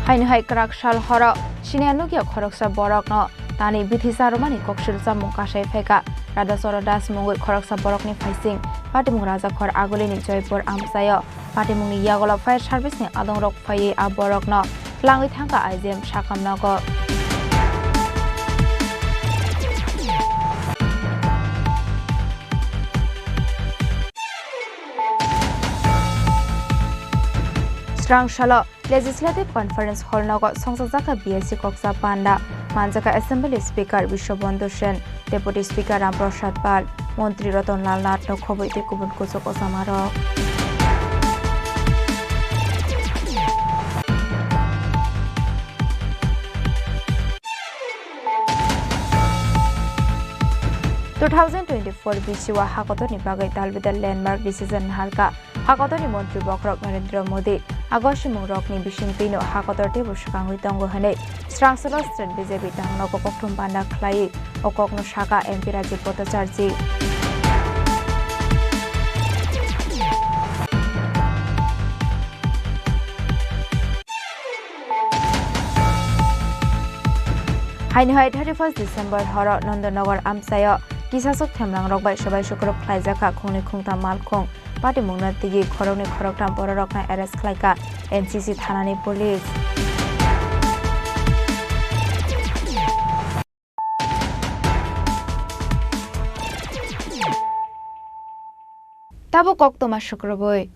Haino hai kwrak sal horo siniya nukya khoroksa borokno tanwi bithi charwmani koksil chamung kasai phaikha. Radhachoro Das mungwi khoroksa borokni phaising patimung Rajakhor Agulini Joypur amchaio Patimungni yagulo fire service ni adongrok phaiwi a borokno twlangwi thangkha I G M Sakamnogo. Srang salo Legislative Conference Hall nogo songchakjakha B S C koksa panda, manjakha Assembly Speaker Biswabandhu Sen, Deputy Speaker Ram Prasad Pal, Montri Ratan Lal Nath no khobwi tei kubun kuchuk ojamarok. Two thousand twenty-four B C o hakotorni bagwi dalbidal landmark decision naharkha. Hakotorni montri bokhorok Narendra Modi, ago simungrokni bisingtwino hakotor teibo swkangwi tongo hwnwi srang salo sren B J P tangnogo kokthum panda khlaiwi o kokno sakha M P Rajiv Bhattacharjee. Haini hai thirty-first December horo Nandanagar amchaio kisaswk themrangrok bai swbai sukrub khlaijakha khungnwi khungtham malkhung. Patimungno tigi khoroknwi khoroktham bororokno arrest khlaikha N C C thanani police. Tabuk koktwma sukrubwi.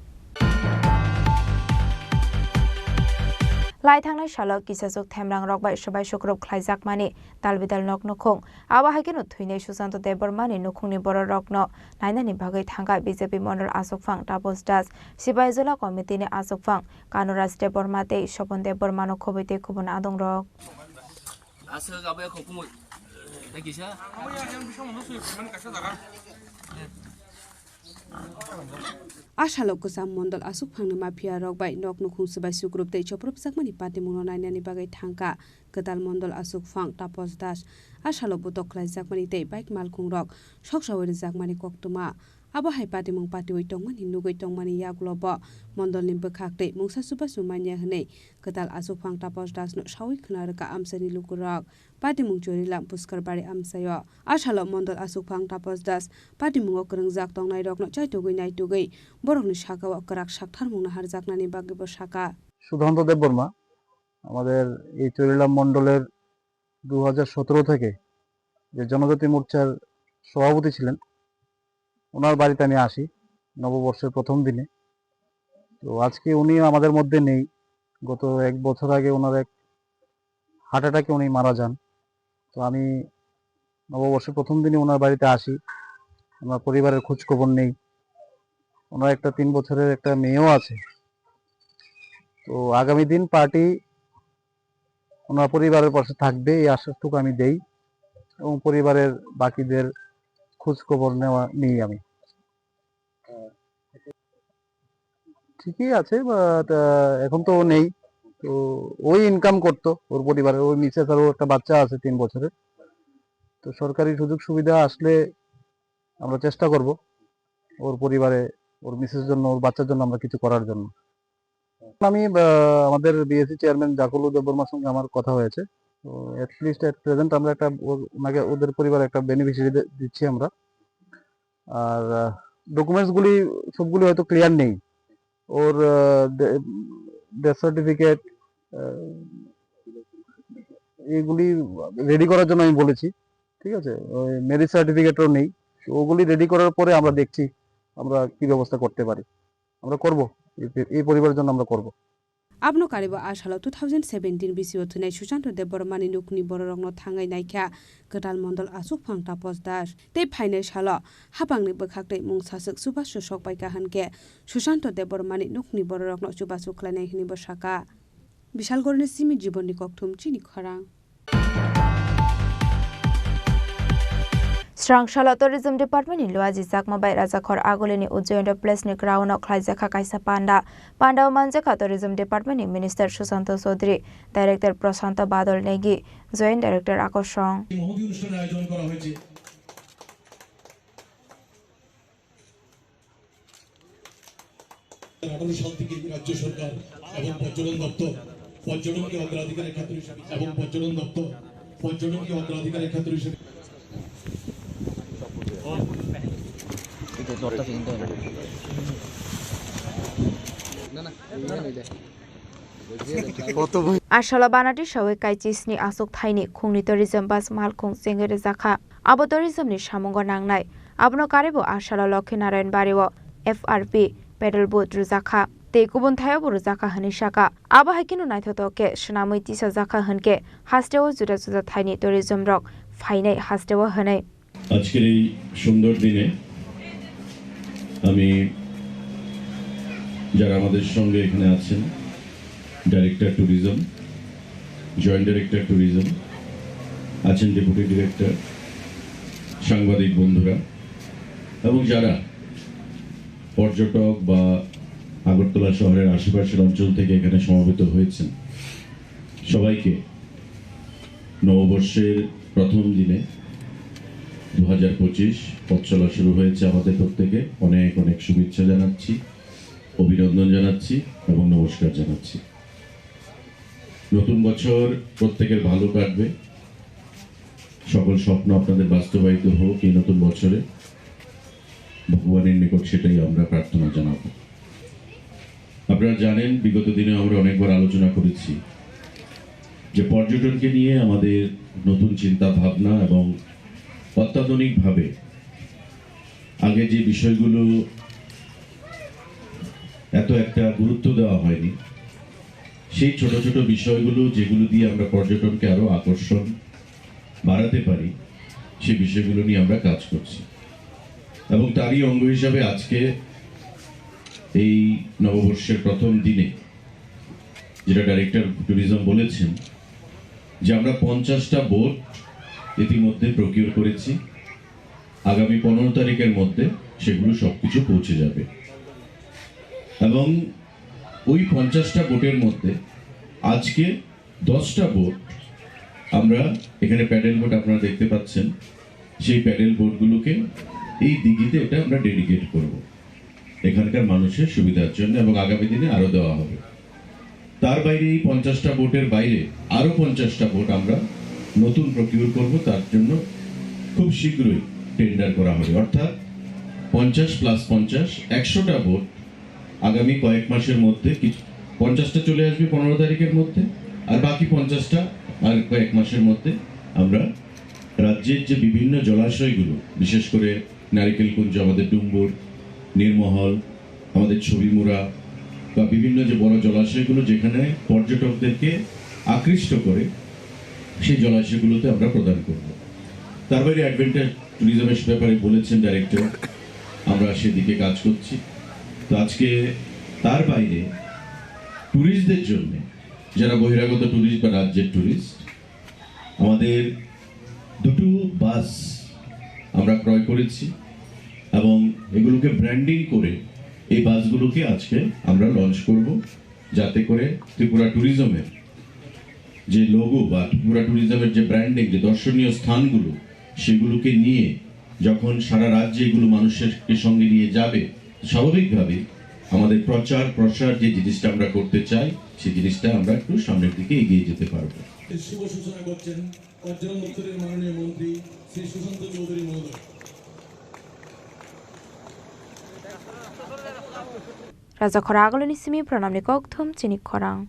Lai thangnai salo kisaswk themrangrok bai swbai sukrub khlaijakmani dalbidal nok nukhung. Abo hai kheno thwinai Susanto Debbarmani nukhungni bororokno nainani bagwi thangkha B J P mondol achukphang Tapos Das, Sipaijala committee ni achukphang Kanuraj Debbarma tei Sopon Debbarmano khobwi tei kubun adongrok. Aswk abo ya khokungwi. Tei kisa? A salo kwcham mondol achukphangni mafia rok bai nok nukhung swbai sukrub tei chopropjakmani patimungno nainani bagwi thangkha kwtal mondol achukphang Tapos Das. A salo botok khlaijakmani tei bike malkhungrok soksaui rwjakmani koktwma. Abo hai patimung patiui tongmani nugui tongmani yagulo bo mondolni bwkhak tei mungsa chubachu manya hwnwi kwtal achukphang Tapos Dasno saui khna rwkha amchaini lukurok. Patimung Chorilam Puskarbari amchaio. A salo mondol achukphang Tapos Das patimungo kwrwngjak tongnairokno chaitugwi naitugwi borokni sakao kwrak saktharmung naharjaknani bagwibo sakha. Sudhanta দেববর্মা আমাদের এই চরিলাম মণ্ডলের দু হাজার সতেরো থেকে যে জনজাতি মোর্চার সভাপতি ছিলেন, ওনার বাড়িতে আমি আসি নববর্ষের প্রথম দিনে। তো আজকে উনি আমাদের মধ্যে নেই। গত এক বছর আগে ওনার এক হার্ট অ্যাটাকে উনি মারা যান। তো আমি নববর্ষের প্রথম দিনে ওনার বাড়িতে আসি, ওনার পরিবারের খোঁজ খবর নেই। ওনার একটা তিন বছরের একটা মেয়েও আছে। তো আগামী দিন পার্টি ওনার পরিবারের পাশে থাকবে, এই আশ্বাসটুকু আমি দেই, এবং পরিবারের বাকিদের খোঁজ খবর নেওয়া নেই আমি। ঠিকই আছে, বাট এখন তো ও নেই। তো ওই ইনকাম করতো ওর পরিবারে, ওর মিসেস আর ওর একটা বাচ্চা আছে তিন বছরের। তো সরকারি সুযোগ সুবিধা আসলে আমরা চেষ্টা করব ওর পরিবারে, ওর মিসেস জন্য, ওর বাচ্চার জন্য আমরা কিছু করার জন্য। আমি আহ, আমাদের বিএসসি চেয়ারম্যান জাকুলু দেববর্মার সঙ্গে আমার কথা হয়েছে। তো অ্যাটলিস্ট অ্যাট প্রেজেন্ট আমরা একটা ওর- ওনাকে, ওদের পরিবারে একটা বেনিফিশিয়ারি দিচ্ছি আমরা। আর ডকুমেন্টসগুলি সবগুলি হয়তো ক্লিয়ার নেই। ওর ডেথ সার্টিফিকেট, এইগুলি রেডি করার জন্য আমি বলেছি। ঠিক আছে, ওই ম্যারেজ সার্টিফিকেটও নেই। তো ওগুলি রেডি করার পরে আমরা দেখছি আমরা কি ব্যবস্থা করতে পারি। আমরা করব এই পে- এই পরিবারের জন্য আমরা করব। Abono karibo a salo two thousand seventeen bisio thwinai Susanto Debbarmani nukhungni bororokno thangwi naikha kwtal mondol achukphang Tapos Das. Tei phainai salo haphangni bwkhak tei mungsaswk chubachu sok paikha hwnkhe Susanto Debbarmani nukhungni bororokno chubachu khlainai hwnwibo sakha. Bishalgorni simi Jibonni Kokthum chini khorang. Srang salo Tourism Department ni luaji jakma bai Rajakhor Agulini Ujjayanta Place ni ground o khlaijakha kaisa panda. Panda o manjakha Tourism Department ni Minister Susanto Chaudhary, Director Prashanto Badal Negi, Joint Director Akosong. এই মহতী অনুষ্ঠানের আয়োজন করা হয়েছে। আঠারো সাল থেকে রাজ্য সরকার এবং পর্যটন দপ্তর পর্যটনকে অগ্রাধিকারের ক্ষেত্র হিসেবে, এবং পর্যটন দপ্তর পর্যটনকে অগ্রাধিকারের ক্ষেত্র হিসেবে। এই যে দরজা কিন্তু। Asalo banati sawi kaichi sni aswk thaini khungni tourism bus malkhung chengwi rwjakha. Abo tourism ni samungo nangnai. Abono karibo asalo Lokhi Narayan Bari o F R P pedal boat rwjakha. Tei kubun thaio bo rwjakha hwnwi saka. Abo hai kheno naithothok khe swnamwi tisajakha hwnkhe hasteo juda juda thaini tourism rok phainai hasteo hwnwi. আজকের এই সুন্দর দিনে আমি যারা আমাদের সঙ্গে এখানে আছেন, director tourism, joint director tourism, আছেন ডেপুটি ডিরেক্টর, সাংবাদিক বন্ধুরা এবং যারা পর্যটক বা আগরতলা শহরের আশেপাশের অঞ্চল থেকে এখানে সমবেত হয়েছেন, সবাইকে নববর্ষের প্রথম দিনে দু হাজার পঁচিশ পথ চলা শুরু হয়েছে, আমাদের প্রত্যেকে অনেক অনেক শুভেচ্ছা জানাচ্ছি, অভিনন্দন জানাচ্ছি এবং নমস্কার জানাচ্ছি। নতুন বছর প্রত্যেকের ভালো কাটবে, সকল স্বপ্ন আপনাদের বাস্তবায়িত হোক এই নতুন বছরে। ভগবানের নিকট সেটাই আমরা প্রার্থনা জানাবো। আপনারা জানেন, বিগত দিনে আমরা অনেকবার আলোচনা করেছি যে পর্যটনকে নিয়ে আমাদের নতুন চিন্তা ভাবনা এবং অত্যাধুনিকভাবে আগে যে বিষয়গুলো এত একটা গুরুত্ব দেওয়া হয়নি, সেই ছোট ছোট বিষয়গুলো যেগুলো দিয়ে আমরা পর্যটনকে আরো আকর্ষণ বাড়াতে পারি, সেই বিষয়গুলো নিয়ে আমরা কাজ করছি। এবং তারই অঙ্গ হিসাবে আজকে এই নববর্ষের প্রথম দিনে যেটা ডাইরেক্টর ট্যুরিজম বলেছেন যে আমরা পঞ্চাশটা বোট ইতিমধ্যে প্রকিউর করেছি, আগামী পনেরো তারিখের মধ্যে সেগুলো সবকিছু পৌঁছে যাবে। এবং ওই পঞ্চাশটা বোটের মধ্যে আজকে দশটা বোট আমরা এখানে প্যাডেল বোট আপনারা দেখতে পাচ্ছেন, সেই প্যাডেল বোটগুলোকে এই দিঘিতে এটা আমরা ডেডিকেট করব এখানকার মানুষের সুবিধার জন্য, এবং আগামী দিনে আরো দেওয়া হবে। তার বাইরে এই পঞ্চাশটা বোটের বাইরে আরো পঞ্চাশটা বোট আমরা নতুন প্রকিউর করব, তার জন্য খুব শীঘ্রই টেন্ডার করা হবে। অর্থাৎ পঞ্চাশ প্লাস পঞ্চাশ, একশোটা বোট আগামী কয়েক মাসের মধ্যে কিছু, পঞ্চাশটা চলে আসবে পনেরো তারিখের মধ্যে, আর বাকি পঞ্চাশটা আর কয়েক মাসের মধ্যে আমরা রাজ্যের যে বিভিন্ন জলাশয়গুলো, বিশেষ করে নারিকেলকুঞ্জ, আমাদের ডুম্বুর, নীরমহল, আমাদের ছবিমুড়া বা বিভিন্ন যে বড় জলাশয়গুলো যেখানে পর্যটকদেরকে আকৃষ্ট করে, সেই জলাশয়গুলোতে আমরা প্রদান করব। তার বাইরে অ্যাডভেঞ্চার ট্যুরিজমের ব্যাপারে বলেছেন ডাইরেক্টর, আমরা সেদিকে কাজ করছি। তো আজকে তার বাইরে ট্যুরিস্টদের জন্য, যারা বহিরাগত ট্যুরিস্ট বা রাজ্যের ট্যুরিস্ট, আমাদের দুটো বাস আমরা ক্রয় করেছি এবং এগুলোকে ব্র্যান্ডিং করে এই বাসগুলোকে আজকে আমরা লঞ্চ করব, যাতে করে ত্রিপুরা ট্যুরিজমের যে লোগো বা ত্রিপুরা ট্যুরিজমের যে ব্র্যান্ডিং, যে দর্শনীয় স্থানগুলো, সেগুলোকে নিয়ে যখন সারা রাজ্যে এগুলো মানুষের সঙ্গে নিয়ে যাবে, স্বাভাবিকভাবেই আমাদের প্রচার প্রসার যে জিনিসটা আমরা করতে চাই, সেই জিনিসটা আমরা একটু সামনের দিকে এগিয়ে যেতে পারবো। শুভ সূচনা করছেন পর্যটন দপ্তরের মাননীয় মন্ত্রী শ্রী সুশান্ত চৌধুরী মহোদয়। Raja khorang agulini simi pranamni kokthum chini khorang.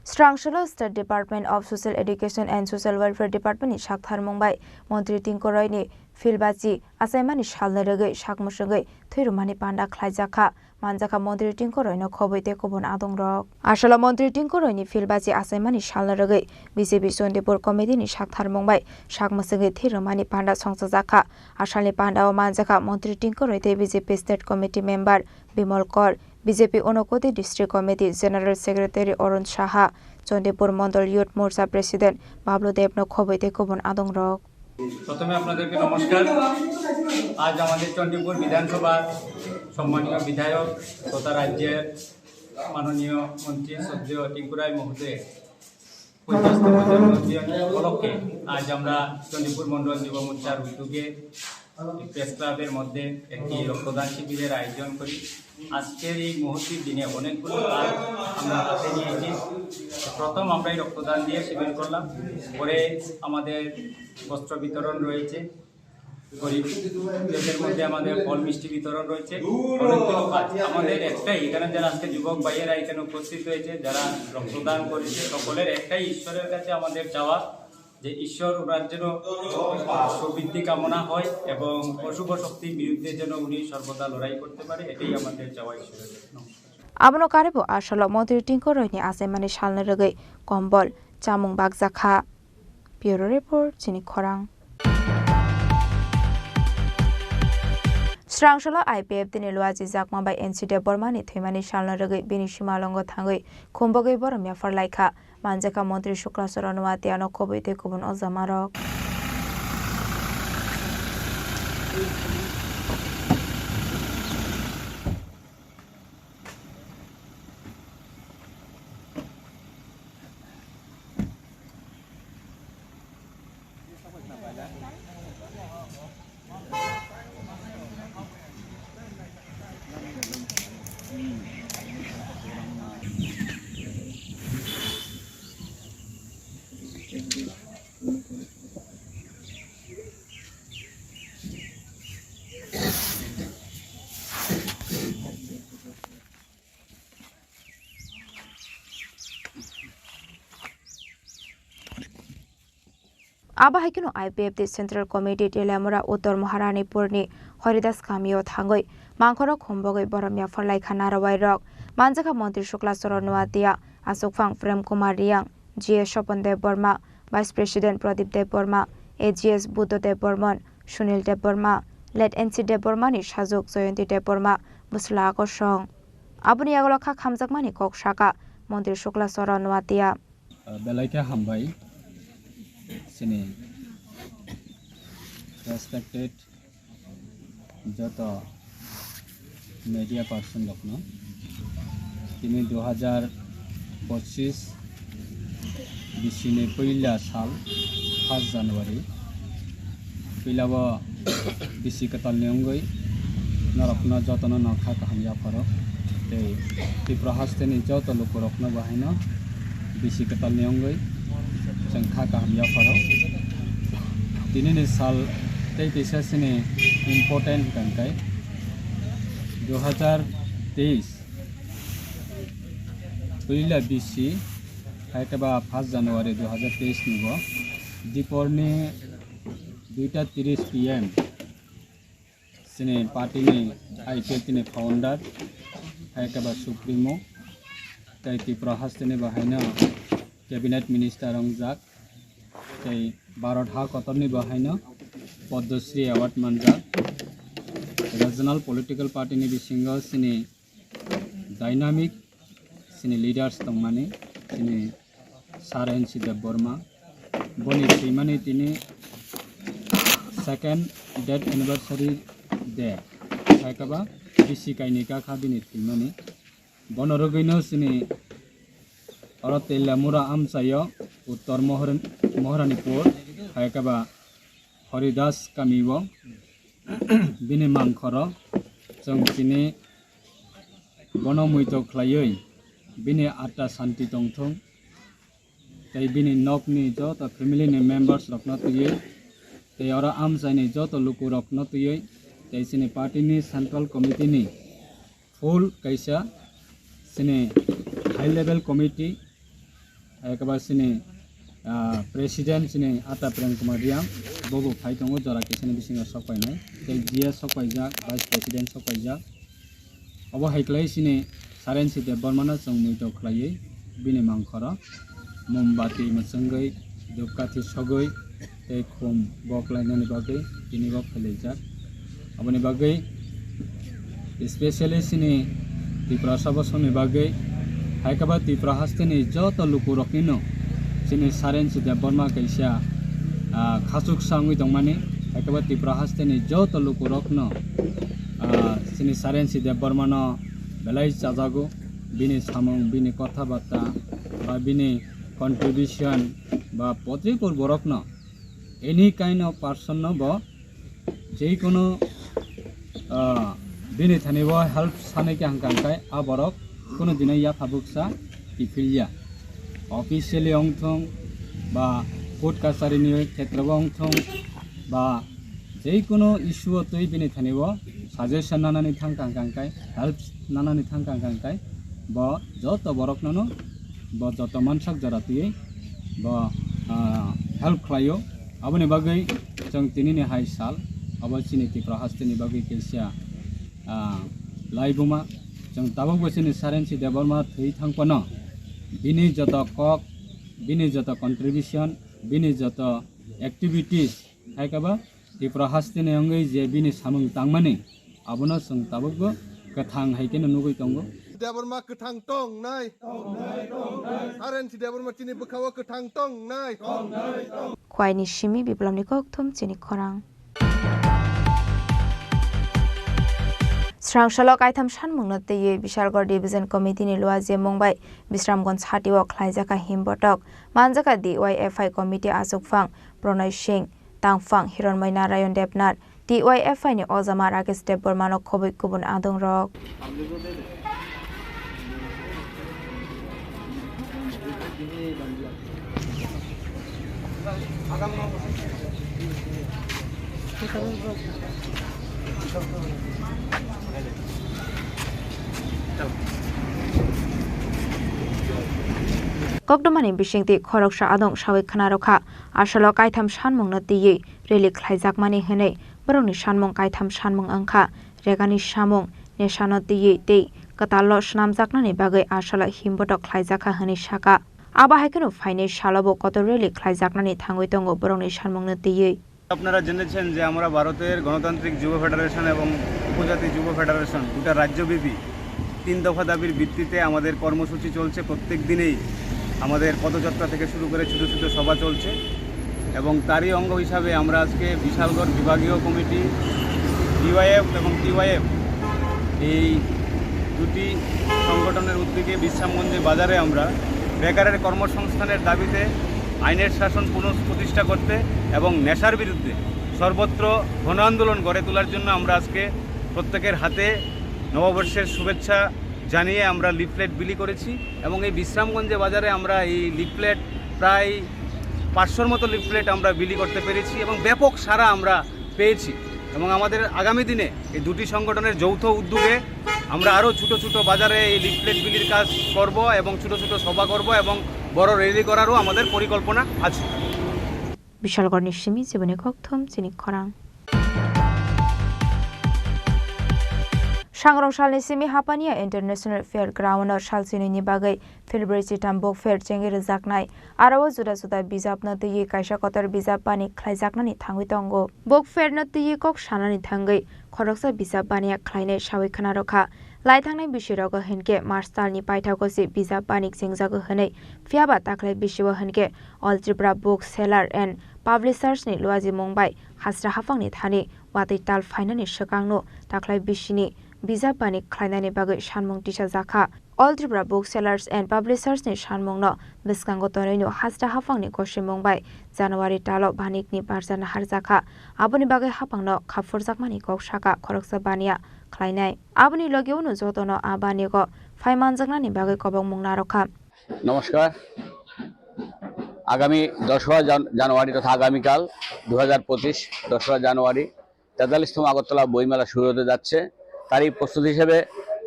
Srangsolo State Department of Social Education and Social Welfare Department ni saktharmung bai Montri Tinku Roy ni philbachi achaimani salni rwgwi sakmwswngwi thwi rwmani panda khlaijakha. Manjakha Montri Tinku Roy no khobwi tei kubun adongrok. Asalo Montri Tinku Roy ni philbachi achaimani salni rwgwi B J P Chondipur committee ni saktharmung bai sakmwswngwi thwi rwmani panda songchajakha. Asalni panda o manjakha Montri Tinku Roy tei B J P State Committee member Bimal Kor, B J P Unakoti District Committee General Secretary Arun Saha, Chondipur Mondol Youth Morcha President Bablu Deb no khobwi tei kubun adongrok. প্রথমে আপনাদেরকে নমস্কার। আজ আমাদের চণ্ডীপুর বিধানসভার সম্মানীয় বিধায়ক তথা রাজ্যের মাননীয় মন্ত্রী শ্রদ্ধেয় টিঙ্কু রায় মহোদয়ের পঞ্চাশতম জন্মদিন উপলক্ষে আজ আমরা চণ্ডীপুর মণ্ডল যুব মোর্চার উদ্যোগে প্রেস ক্লাবের মধ্যে একটি রক্তদান শিবিরের আয়োজন করি। আজকের এই মহতী দিনে অনেকগুলো কাজ আমরা হাতে নিয়েছি। প্রথম আমরা এই রক্তদান দিয়ে শিবির করলাম, পরে আমাদের বস্ত্র বিতরণ রয়েছে, গরিব দেশের মধ্যে আমাদের ফল মিষ্টি বিতরণ রয়েছে, অনেকগুলো কাজ। আমাদের একটাই, এখানে যারা আজকে যুবক ভাইয়েরা এখানে উপস্থিত হয়েছে, যারা রক্তদান করেছে, সকলের একটাই ঈশ্বরের কাছে আমাদের চাওয়া যে ঈশ্বর ওনার যেন সুবৃদ্ধি কামনা হয় এবং অশুভ শক্তির বিরুদ্ধে যেন উনি সর্বদা লড়াই করতে পারে, এটাই আমাদের চাওয়া ঈশ্বরের কাছে। নমস্কার। Abono karwi bo asolo montri Tinku Royni achaimani salni rwgwi kombol chamung bakjakha. Bureau Report, chini khorang. Srangsola I P F T ni luaji jakma bai N C Debbarma ni thwimani salno rwgwi bini simalongo thangwi khumbogwi borom yaphar laikha, manjakha Montri Shukla Charan Noatia no khobwi tei kubun ojamarok. Abo hai kheno I P F T Central Committee Teliamura Uttor Maharanipurni Haridas kamio thangwi mangkhorok khumbogwi borom yaphar laikha narawai rok. Manjakha Montri Shukla Charan Noatia, Achukphang Prem Kumar Reang, G S Swapan Debbarma, Vice President Pradip Debbarma, A G S Buddha Debbarman, Sunil Debbarma, Late N C Debbarma ni sajwk Jayanti Debbarma bwsla kosong. Aboni yagulo kha khamjakmani kok saka Montri Shukla Charan Noatia. Belai khe hambai chini respected joto media person rokno. Tini dui hajar pochis bisini puila sal, first January. Puila o bisi kwtal ni wngwi norokno jotono no kha kaham yapharo. Tei Tripura hasteni joto lukurokno bo haino bisi kwtal ni wngwi chwng kha kaham yapharo. Tini ni sal tei kisa sini important hwnkhe dui hajar teis puila bisi, hai khe ba first January dui hajar teis ni bo diporni duita tiris P M chini party ni I P F T ni founder, hai khe ba Supremo, tei Tripura hasteni bo haino cabinet minister wngjak, tei Bharat ha kotorni bo haino Padma Shri Award manjak. Regional political party ni bisingo chini dynamic chini leaders tongmani, chini Sir N C Debbarma, boni thwimani tini second death anniversary day, hai khe ba bisi kainwi kakha bini thwimani. Bono rwgwino chini oro Teliamura amchaio Uttor Mohor-, Moharanipur, hai khe ba Haridas kamio bini mangkhoro chwng chini bono muito khlaiwi bini atma santi tongthung tei bini nokni joto family ni members rokno twiwi tei oro amchaini joto lukurokno twiwi tei chini party ni central committee ni full kaisa chini high level committee, hai khe ba chini, ah, president chini Ata Prem Kumar Reang, bobo phai tongo jora kisani bisingo sok painai, tei G S sok paijak, vice president sok paijak. Obo hai khlai chini Sir N C Debbarmano chwng muito khlaiwi bini mangkhoro mombati mwchwngwi, dhupkathi sogwi, tei khum bok lainani bagwi tini bo phailaijak. Aboni bagwi specially chini Tiprasa bosongni bagwi, hai khe ba Tripura hasteni joto lukuroknino chini Sir N C Debbarma kaisa, ah, khachuksa wngwi tongmani, hai khe ba Tripura hasteni joto lukurokno, ah, chini Sir N C Debbarmano belai chajago, bini samung, bini kotha bata, ba bini contribution, ba potripur borokno any kind of person no bo jekono, ah, bini thani bo help sanai khe hangkha hangkha a borok kono dino yapha buksa kiphilya. Officially ongthong ba court kachari ni khetra bo ongthong ba Tei kuno issue o twi bini thani bo suggestion nanani thang kang kang kai, help nanani thang kang kang kai, bo joto borok nono bo joto mansak jora twiwi bo, ah, help khlaio. Aboni bagwi chwng tinini hai sal abo chini Tripura hasteni bagwi kaisa, ah, laibuma. Chwng tabukbo chini Sarensi Debbarma thwi thangphano bini joto kok, bini joto contribution, bini joto activities hai khe bo Tripura hasteni wngwi je bini samung tangmani, abono chwng tabukbo kwthang hai kheno nugwi tongo. Debbarma kwthang tongnai. Sarensi Debbarma chini bwkhao kwthang tongnai. Khwaini simi Biplabni kokthum chini khorang. Srang salo kaitham sanmungno twiwi Bishalgarh Division Committee ni luajemung bai Bisramganj hatio khlaijak kha himbotok. Manjak kha D Y F I Committee achukphang Pranay Singh, tangphang Hiranmoy Narayan Debnath, D Y F I ni ojama Rakesh Debbarmano khobwi kubun adongrok. Koktwmani bisingtwi khoroksa adong sawi khwnarokha, asalo kaitham sanmungno twiwi rally khlaijakmani hwnwi borokni sanmung kaitham sanmung wngkha, regani samung, nesano twiwi tei kwtalno swnamjaknani bagwi asalo himbotok khlaijakha hwnwi sakha. Abo hai kheno phainai salobo kotor rally khlaijaknani thangwi tongo borokni sanmungno twiwi. আপনারা জেনেছেন যে আমরা ভারতের গণতান্ত্রিক যুব ফেডারেশন এবং উপজাতি যুব ফেডারেশন দুটা রাজ্যব্যাপী তিন দফা দাবির ভিত্তিতে আমাদের কর্মসূচি চলছে। প্রত্যেক দিনেই আমাদের পদযাত্রা থেকে শুরু করে ছোটো ছোটো সভা চলছে এবং তারই অঙ্গ হিসাবে আমরা আজকে বিশালগড় বিভাগীয় কমিটি, ডিওয়াইএফ এবং টিওয়াইএফ, এই দুটি সংগঠনের উদ্যোগে বিশ্রামগঞ্জের বাজারে আমরা বেকারের কর্মসংস্থানের দাবিতে আইনের শাসন পুনঃপ্রতিষ্ঠা করতে এবং নেশার বিরুদ্ধে সর্বত্র গণ আন্দোলন গড়ে তোলার জন্য আমরা আজকে প্রত্যেকের হাতে নববর্ষের শুভেচ্ছা জানিয়ে আমরা লিফলেট বিলি করেছি এবং এই বিশ্রামগঞ্জে বাজারে আমরা এই লিফলেট প্রায় পাঁচশোর মতো লিফলেট আমরা বিলি করতে পেরেছি এবং ব্যাপক সাড়া আমরা পেয়েছি এবং আমাদের আগামী দিনে এই দুটি সংগঠনের যৌথ উদ্যোগে আমরা আরও ছোটো ছোটো বাজারে এই লিফলেট বিলির কাজ করব এবং ছোটো ছোটো সভা করব এবং বড় র‍্যালি করারও আমাদের পরিকল্পনা আছে। Bishalgarhni simi chiboni kokthum chini khorang. Sangrong salni simi Hapania International Fair Ground-o sal sinini bagwi February chitam book fair chengwi rwjaknai. Aro o juda juda bijapno twiwi kaisa kotor bijap bani khlaijaknani thangwi tongo. Book fair-no twiwi kok sanani thangwi khoroksa bijap baniya khlainai sawi khwnarokha. Laithangnai bisirogo hinkhe March talni paithago se bijap bani chengjago hwnwi, phiyaba taklai bisio hinkhe All Tripura Book Seller and Publishers ni luajimung bai hasra haphangni thani watwi tal phainani swkangno taklai bisini bijap bani khlainani bagwi sanmung tisajakha. All Tripura Book Sellers and Publishers ni sanmungno bwskango tonwino hasra haphangni gosimung bai January talo banikni barja naharjakha. Aboni bagwi haphangno khapurjakmani kok saka khoroksa baniya khlainai. Aboni logi uno jotono a banigo phai manjaknani bagwi kobokmung narwkha. নমস্কার। আগামী দশরা জান-, জানুয়ারি তথা আগামীকাল দু হাজার পঁচিশ দশরা জানুয়ারি তেতাল্লিশতম আগরতলা বইমেলা শুরু হতে যাচ্ছে। তারই প্রস্তুতি হিসেবে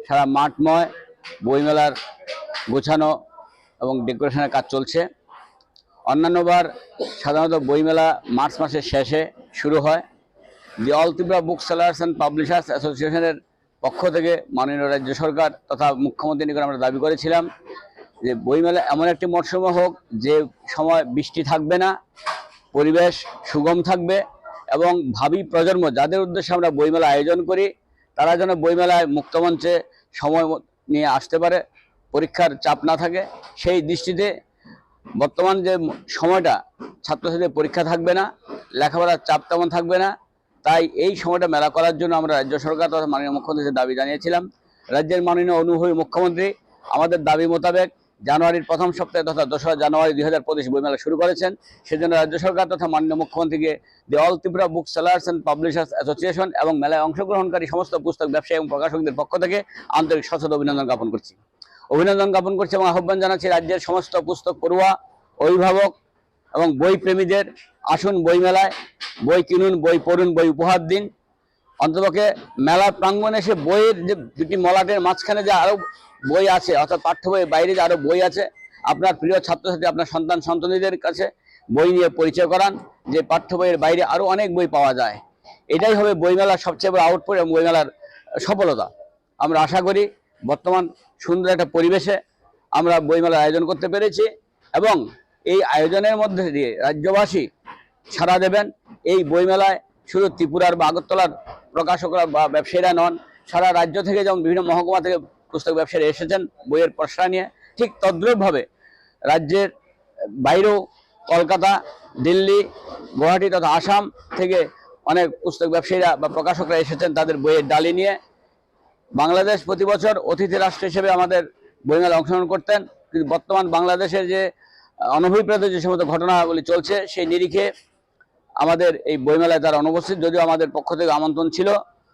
সারা মাঠময় বইমেলার গোছানো এবং ডেকোরেশনের কাজ চলছে। অন্যান্যবার সাধারণত বইমেলা মার্চ মাসের শেষে শুরু হয়। The all Tripura book sellers and publishers অ্যাসোসিয়েশনের পক্ষ থেকে মাননীয় রাজ্য সরকার তথা মুখ্যমন্ত্রীর নিকট আমরা দাবি করেছিলাম যে বইমেলা এমন একটি মরশুমে হোক, যে সময় বৃষ্টি থাকবে না, পরিবেশ সুগম থাকবে এবং ভাবি প্রজন্ম, যাদের উদ্দেশ্যে আমরা বইমেলা আয়োজন করি, তারা যেন বইমেলায় মুক্তমঞ্চে সময় মতো নিয়ে আসতে পারে, পরীক্ষার চাপ না থাকে। সেই দৃষ্টিতে বর্তমান যে সময়টা, ছাত্রছাত্রীদের পরীক্ষা থাকবে না, লেখাপড়ার চাপ তেমন থাকবে না, তাই এই সময়টা মেলা করার জন্য আমরা রাজ্য সরকার তথা মাননীয় মুখ্যমন্ত্রীর কাছে দাবি জানিয়েছিলাম। রাজ্যের মাননীয় অনুভবী মুখ্যমন্ত্রী আমাদের দাবি মোতাবেক জানুয়ারির প্রথম সপ্তাহে তথা দোসরা জানুয়ারি দুই হাজার পঁচিশ বইমেলা শুরু করেছেন। সেজন্য রাজ্য সরকার তথা মাননীয় মুখ্যমন্ত্রীকে the all Tripura book sellers and publishers association এবং মেলায় অংশগ্রহণকারী সমস্ত পুস্তক ব্যবসায়ী এবং প্রকাশকদের পক্ষ থেকে আন্তরিক সাদর অভিনন্দন জ্ঞাপন করছি। অভিনন্দন জ্ঞাপন করছি এবং আহ্বান জানাচ্ছি রাজ্যের সমস্ত পুস্তক পড়ুয়া, অভিভাবক, এবং বই প্রেমীদের আসুন বইমেলায়, বই কিনুন, বই পড়ুন, বই উপহার দিন। অন্ততপক্ষে মেলা প্রাঙ্গণে সে বইয়ের যে দুটি মলাটের মাঝখানে যে আরও বই আছে, অর্থাৎ পাঠ্য বইয়ের বাইরে যে আরও বই আছে, আপনার প্রিয় ছাত্রছাত্রী, আপনার সন্তান সন্ততিদের কাছে বই নিয়ে পরিচয় করান যে পাঠ্য বইয়ের বাইরে আরও অনেক বই পাওয়া যায়। এটাই হবে বইমেলার সবচেয়ে বড় আউটপুট এবং বইমেলার সফলতা। আমরা আশা করি বর্তমান সুন্দর একটা পরিবেশে আমরা বইমেলার আয়োজন করতে পেরেছি এবং এই আয়োজনের মধ্যে দিয়ে রাজ্যবাসী সাড়া দেবেন। এই বইমেলায় শুধু ত্রিপুরার বা আগরতলার প্রকাশকরা বা ব্যবসায়ীরা নন, সারা রাজ্য থেকে যেমন বিভিন্ন মহকুমা থেকে পুস্তক ব্যবসায়ীরা এসেছেন বইয়ের পসরা নিয়ে, ঠিক তদ্রূপভাবে রাজ্যের বাইরেও কলকাতা, দিল্লি, গুয়াহাটি তথা আসাম থেকে অনেক পুস্তক ব্যবসায়ীরা বা প্রকাশকরা এসেছেন তাদের বইয়ের ডালি নিয়ে। বাংলাদেশ প্রতি বছর অতিথি রাষ্ট্র হিসেবে আমাদের বইমেলায় অংশগ্রহণ করতেন, কিন্তু বর্তমান বাংলাদেশের যে, আহ, অনভিপ্রেত যে সমস্ত ঘটনাগুলি চলছে, সেই নিরিখে আমাদের এই বইমেলায় তারা অনুপস্থিত, যদিও আমাদের পক্ষ থেকে আমন্ত্রণ ছিল,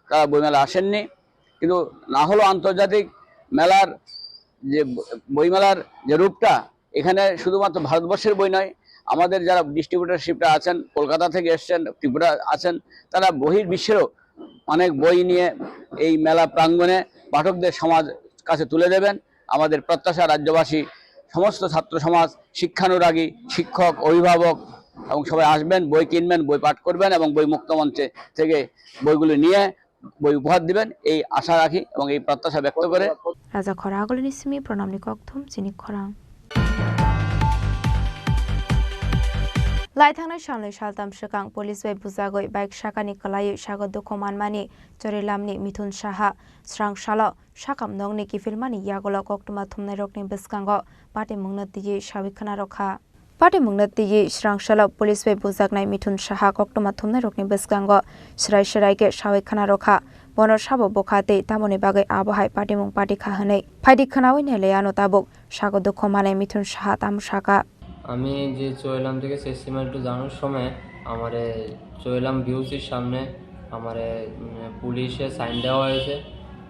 তারা বইমেলায় আসেননি। কিন্তু না হলেও আন্তর্জাতিক মেলার যে ব-, বইমেলার যে রূপটা, এখানে শুধুমাত্র ভারতবর্ষের বই নয়, আমাদের যারা ডিস্ট্রিবিউটারশিপরা আছেন, কলকাতা থেকে এসছেন, ত্রিপুরা আছেন, তারা বহির্বিশ্বেরও অনেক বই নিয়ে এই মেলা প্রাঙ্গণে পাঠকদের সমাজ কাছে তুলে দেবেন। আমাদের প্রত্যাশা রাজ্যবাসী, সমস্ত ছাত্র সমাজ, শিক্ষানুরাগী, শিক্ষক, অভিভাবক এবং সবাই আসবেন, বই কিনবেন, বই পাঠ করবেন এবং বই মুক্ত মঞ্চে থেকে বইগুলি নিয়ে বই উপহার দিবেন, এই আশা রাখি এবং এই প্রত্যাশা ব্যক্ত করে। Raja Khora agulini simi pranamni kokthum chini khorang. Lai thangnai salnwi saltam swkang police bai bujagwi bike sakani kwlaiwi sago dukhu manmani Chorilamni Mithun Saha srang salo sakam nokni kiphilmani yagulo koktwma thumnairokni bwskango patimungno twiwi sawi khwna rwkha. Patimungno twiwi srang salo police bai bujaknai Mithun Saha koktwma thumnairokni bwskango swrai swrai khe sawi khwna rwkha. Bono sabo bwkha tei tamoni bagwi abo hai patimung patikha hwnwi phaidi khwnawi nailaiano tabuk sago dukhu manwi Mithun Saha tamo sakha. আমি যে চৈলাম থেকে শেষ সীমানা একটু যাওয়ানোর সময় আমারে চৈলাম বিউসির সামনে আমারে, উম, পুলিশে সাইন দেওয়া হয়েছে।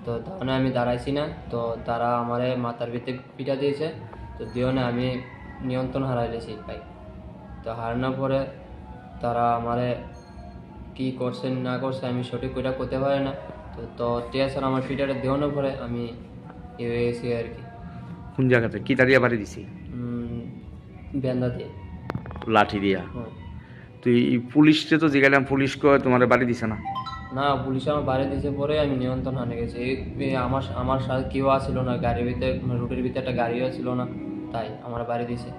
তো তখন আমি দাঁড়াইছি না, তো তারা আমারে মাথার ভিতরে পিটা দিয়েছে। তো দিওনে আমি নিয়ন্ত্রণ হারাইলেছি বাইক। তো হারানোর পরে তারা আমারে কি করছে না করছে আমি সঠিক ওইটা করতে পারি না। তো, তো টিএসআর আমার পিটারে দেওয়ানোর পরে আমি এ হয়ে গেছি আর কি। কোন জায়গাতে? কিতা দিয়া বাড়ি দিছে? উম, বেন্দা দিয়ে। লাঠি দিয়া? হুম। তুই এই পুলিশরে তো জিগাইলাম, পুলিশ কয় তোমারে বাড়ি দিছে না? না, পুলিশ আমার বাড়ি দিছে পরে আমি নিয়ন্ত্রণ হারিয়ে গেছি। এই, এই আমার, আমার সাথে কেউ আসিল না, গাড়ির ভিতরে, মানে, রুটের ভিতরে একটা গাড়িও ছিল না, তাই আমার বাড়ি দিছে।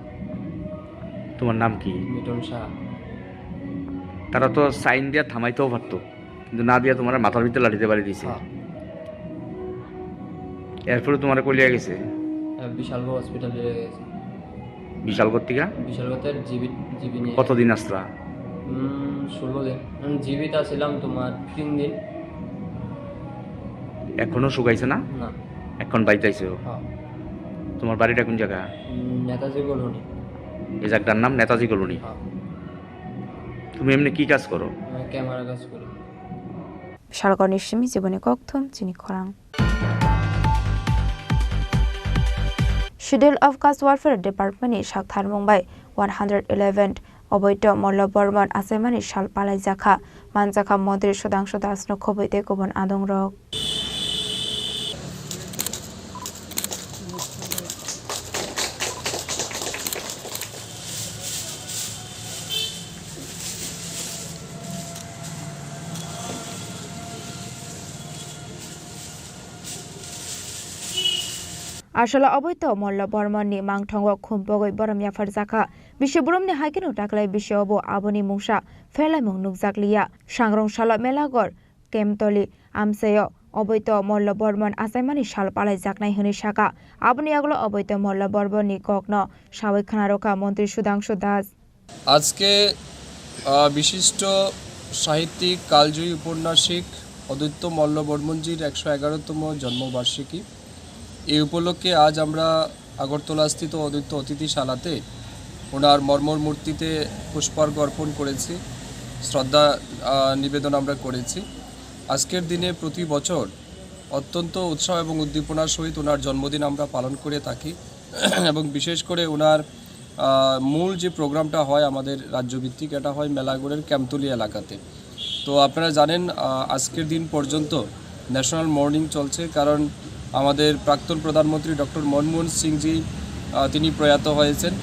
তোমার নাম কি? মিঠুন শাহ। তারা তো সাইন দিয়া থামাইতেও পারতো, কিন্তু না দিয়া তোমার মাথার ভিতরে লাঠিতে বাড়ি দিছে। হ্যাঁ। এরপরে তোমার কই লিয়ে গেছে? হ্যাঁ, বিশালগড় হসপিটালে নিয়ে গেছে। বিশালগড় থেকে? বিশালগড় থেকে জিবি, জিবি নিয়ে। কতদিন আসলা? উম, ষোলো দিন। আমি জিবিতে আসলাম তোমার তিন দিন। এখনো শুকাইছে না? না। এখন বাইতে আইছো? হ্যাঁ। তোমার বাড়িটা কোন জায়গা? উম, নেতাজি কলোনি। এই জায়গাটার নাম নেতাজি কলোনি। হ্যাঁ। তুমি এমনি কি কাজ করো? আমি ক্যামেরা কাজ করি। Salgorni simi jiboni kokthum chini khorang. Schedule of Caste Welfare Department ni saktharmung bai one hundred eleven oboito Mollo Bormon achaimani sal palaijakha, manjakha Montri Sudhangshu Das no khobwi tei kubun adongrok. Aswla oboito Mollo Bormonni mangthongo khumpogwi borom yapharjakha. Bisi boromni hai kheno taklai bisi obo aboni mungsa pherlaimung nukjakliya. Sangrong salo Melagor Kemtoli amchaio oboito Mollo Bormon achaimani sal palaijaknai hwnwi sakha. Aboni yagulo oboito Mollo Bormonni kokno sawi khwnarokha Montri Sudhangshu Das. আজকে, আহ, বিশিষ্ট সাহিত্যিক, কালজয়ী ঔপন্যাসিক অদ্বৈত মল্ল বর্মনজির একশো এগারোতম জন্মবার্ষিকী। এই উপলক্ষে আজ আমরা আগরতলাস্থিত অদ্বৈত অতিথিশালাতে ওনার মর্মর মূর্তিতে পুষ্পার্ঘ অর্পণ করেছি, শ্রদ্ধা, আহ, নিবেদন আমরা করেছি। আজকের দিনে প্রতি বছর অত্যন্ত উৎসাহ এবং উদ্দীপনার সহিত ওনার জন্মদিন আমরা পালন করে থাকি এবং বিশেষ করে ওনার আহ, মূল যে প্রোগ্রামটা হয় আমাদের রাজ্যভিত্তিক, এটা হয় মেলাগড়ের ক্যাম্পতলি এলাকাতে। তো আপনারা জানেন, আহ, আজকের দিন পর্যন্ত ন্যাশনাল মর্নিং চলছে, কারণ আমাদের প্রাক্তন প্রধানমন্ত্রী ডক্টর মনমোহন সিংজি, আহ, তিনি প্রয়াত হয়েছেন,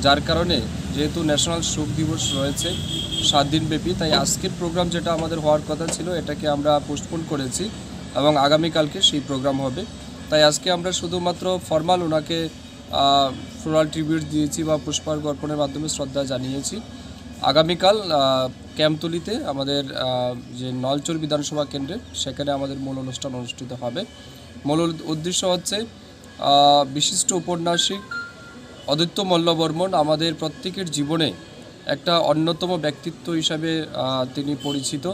যার কারণে যেহেতু ন্যাশনাল শোক দিবস রয়েছে সাত দিনব্যাপী, তাই আজকের প্রোগ্রাম যেটা আমাদের হওয়ার কথা ছিল, এটাকে আমরা পোস্টপোন করেছি এবং আগামীকালকে সেই প্রোগ্রাম হবে। তাই আজকে আমরা শুধুমাত্র ফর্মাল ওনাকে, আহ, ফ্লোরাল ট্রিবিউট দিয়েছি বা পুষ্পার্ঘ অর্পণের মাধ্যমে শ্রদ্ধা জানিয়েছি। আগামীকাল, আহ, ক্যাম্পতলিতে আমাদের, আহ, যে নলচর বিধানসভা কেন্দ্রে, সেখানে আমাদের মূল অনুষ্ঠান অনুষ্ঠিত হবে। মূল উদ-, উদ্দেশ্য হচ্ছে, আহ, বিশিষ্ট ঔপন্যাসিক অদ্বৈত মল্ল বর্মন আমাদের প্রত্যেকের জীবনে একটা অন্যতম ব্যক্তিত্ব হিসাবে, আহ, তিনি পরিচিত,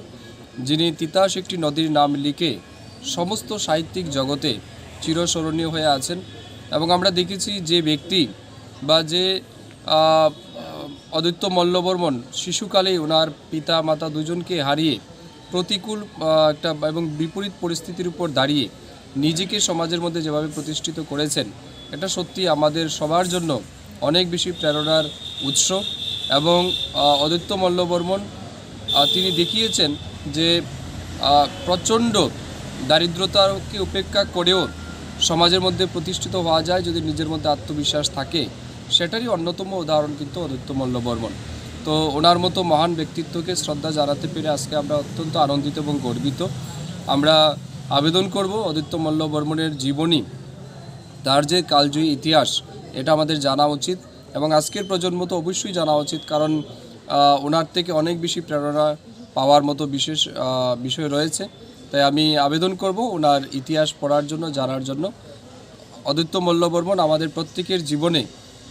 যিনি তিতাস একটি নদীর নাম লিখে সমস্ত সাহিত্যিক জগতে চিরস্মরণীয় হয়ে আছেন। এবং আমরা দেখেছি যে ব্যক্তি বা যে, আহ, অদ্বৈত মল্ল বর্মন শিশুকালেই ওনার পিতা মাতা দুজনকে হারিয়ে প্রতিকূল, আহ, একটা এবং বিপরীত পরিস্থিতির উপর দাঁড়িয়ে নিজেকে সমাজের মধ্যে যেভাবে প্রতিষ্ঠিত করেছেন, এটা সত্যি আমাদের সবার জন্য অনেক বেশি প্রেরণার উৎস। এবং, আহ, অদ্বৈত মল্ল বর্মন, আহ, তিনি দেখিয়েছেন যে, আহ, প্রচণ্ড দারিদ্রতাকে উপেক্ষা করেও সমাজের মধ্যে প্রতিষ্ঠিত হওয়া যায় যদি নিজের মধ্যে আত্মবিশ্বাস থাকে। সেটারই অন্যতম উদাহরণ কিন্তু অদ্বৈত মল্ল বর্মন। তো ওনার মতো মহান ব্যক্তিত্বকে শ্রদ্ধা জানাতে পেরে আজকে আমরা অত্যন্ত আনন্দিত এবং গর্বিত। আমরা আবেদন করব অদ্বৈত মল্ল বর্মনের জীবনী, তার যে কালজয়ী ইতিহাস, এটা আমাদের জানা উচিত এবং আজকের প্রজন্ম তো অবশ্যই জানা উচিত, কারণ, আহ, ওনার থেকে অনেক বেশি প্রেরণা পাওয়ার মতো বিশেষ, আহ, বিষয় রয়েছে। তাই আমি আবেদন করব ওনার ইতিহাস পড়ার জন্য, জানার জন্য। অদ্বৈত মল্ল বর্মন আমাদের প্রত্যেকের জীবনে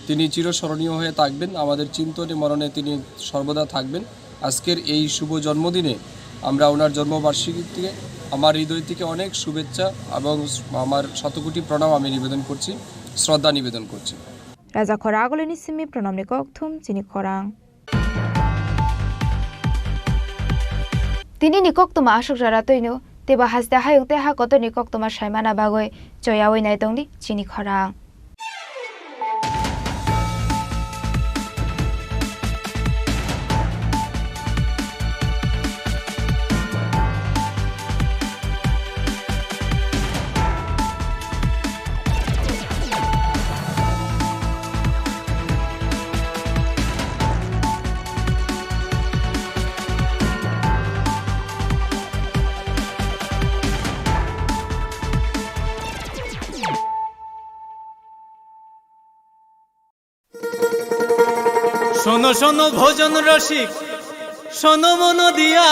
তিনি চিরস্মরণীয় হয়ে থাকবেন, আমাদের চিন্তনে মননে তিনি সর্বদা থাকবেন। আজকের এই শুভ জন্মদিনে আমরা ওনার জন্মবার্ষিকীতে আমার হৃদয় থেকে অনেক শুভেচ্ছা এবং আমার শতকোটি প্রণাম আমি নিবেদন করছি, শ্রদ্ধা নিবেদন করছি। Raja khorang agulini simi pranamni kokthum chini khorang. Tini ni koktwma aswk jora twino, teibo haste hayung tei ha kotor ni koktwma saimana bagwi choyawi nai tongdi chini khorang. শোনো শোনো ভোজন রসিক, শোনো মন দিয়া,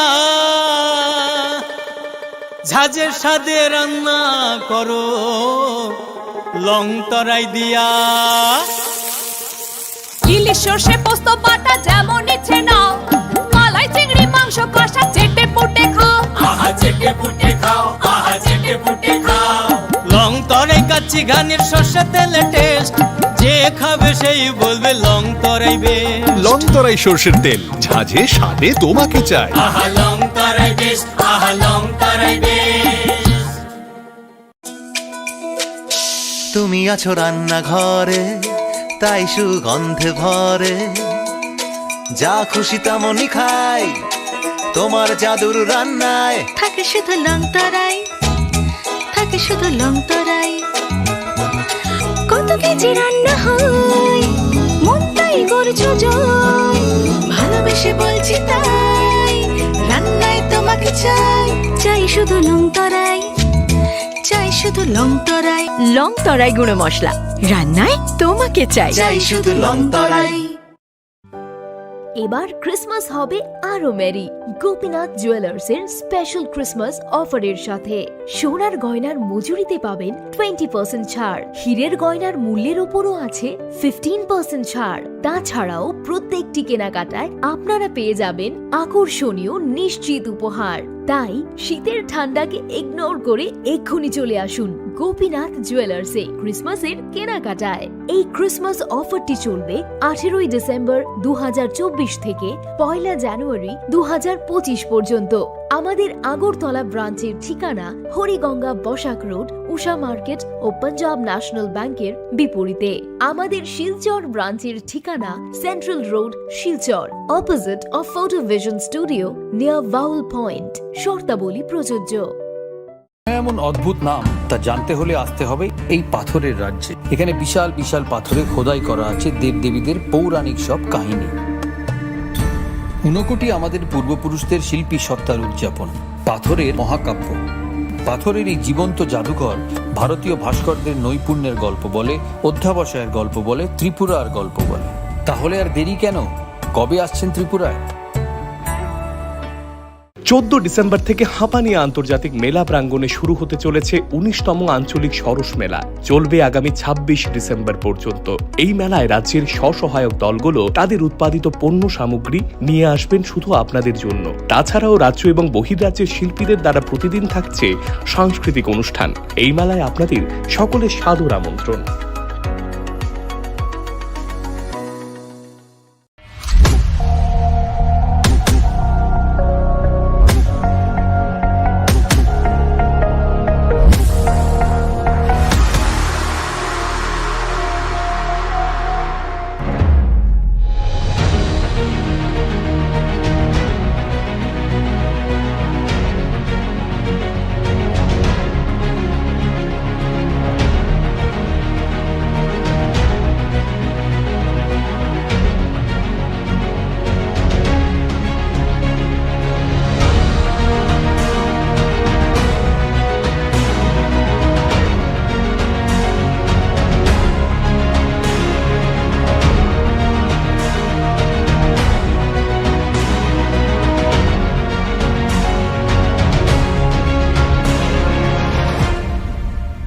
ঝাঁঝের স্বাদে রান্না করো লং তরাই দিয়া। ইলিশ সর্ষে পোস্ত বাটা যেমন ইচ্ছে নাও, মালাই চিংড়ি মাংস কষা চেটে পুটে খাও। আহা চেটে পুটে খাও, আহা চেটে পুটে খাও। লং তরাই কাচ্চি ঘানির সর্ষে তেলে টেস্ট, যে খাবে সেই বলবে লং তরাই বেস্ট। লং তরাই সর্ষের তেল, ঝাঁঝে স্বাদে তোমাকে চাই। আহা লং তরাই বেস্ট, আহা লং তরাই বেস্ট। তুমি আছো রান্নাঘরে, তাই সুগন্ধে ভরে। যা খুশি তেমনই খাই, তোমার জাদুর রান্নায়। থাকে শুধু লং তরাই, থাকে শুধু লং তরাই। কত কেজি রান্না হয়, মনটাই করছো জয়। ভালোবেসে বলছি তাই, রান্নায় তোমাকে চাই, চাই শুধু লং তরাই। চাই শুধু লং তরাই। লং তরাই গুঁড়ো মশলা, রান্নায় তোমাকে চাই। চাই শুধু লং তরাই। এবার ক্রিসমাস হবে আরো মেরি গোপীনাথ জুয়েলার্স এর স্পেশাল ক্রিসমাস অফারের সাথে। সোনার গয়নার মজুরিতে পাবেন টোয়েন্টি পার্সেন্ট ছাড়, হীরের গয়নার মূল্যের উপরও আছে ফিফটিন পার্সেন্ট ছাড়। তাছাড়াও প্রত্যেকটি কেনাকাটায় আপনারা পেয়ে যাবেন আকর্ষণীয় নিশ্চিত উপহার। তাই শীতের ঠান্ডাকে ইগনোর করে এক্ষুনি চলে আসুন গোপীনাথ জুয়েলার্সে ক্রিসমাসের কেনাকাটায়। এই ক্রিসমাস অফারটি চলবে আঠেরোই ডিসেম্বর দু হাজার চব্বিশ থেকে পয়লা জানুয়ারি দু হাজার পঁচিশ পর্যন্ত। আমাদের আগরতলা ব্রাঞ্চের ঠিকানা হরিগঙ্গা বসাক রোড, উষা মার্কেট ও পাঞ্জাব ন্যাশনাল ব্যাংকের বিপরীতে। আমাদের শিলচর ব্রাঞ্চের ঠিকানা central road, Silchar, opposite of photo vision studio, near Bhaul point. শর্তাবলী প্রযোজ্য। এমন অদ্ভুত নাম, তা জানতে হলে আসতে হবে এই পাথরের রাজ্যে। এখানে বিশাল বিশাল পাথরে খোদাই করা আছে দেবদেবীদের পৌরাণিক সব কাহিনী। ঊনকোটি আমাদের পূর্বপুরুষদের শিল্পী সত্তার উদযাপন, পাথরের মহাকাব্য। পাথরের এই জীবন্ত জাদুঘর ভারতীয় ভাস্করদের নৈপুণ্যের গল্প বলে, অধ্যাবসায়ের গল্প বলে, ত্রিপুরার গল্প বলে। তাহলে আর দেরি কেন? কবে আসছেন ত্রিপুরায়? চোদ্দ ডিসেম্বর থেকে হাঁপানি আন্তর্জাতিক মেলা প্রাঙ্গণে শুরু হতে চলেছে উনিশতম আঞ্চলিক সরস মেলা। চলবে আগামী ছাব্বিশ ডিসেম্বর পর্যন্ত। এই মেলায় রাজ্যের স্বসহায়ক দলগুলো তাদের উৎপাদিত পণ্য সামগ্রী নিয়ে আসবেন শুধু আপনাদের জন্য। তাছাড়াও রাজ্য এবং বহির্রাজ্যের শিল্পীদের দ্বারা প্রতিদিন থাকছে সাংস্কৃতিক অনুষ্ঠান। এই মেলায় আপনাদের সকলের সাদর আমন্ত্রণ।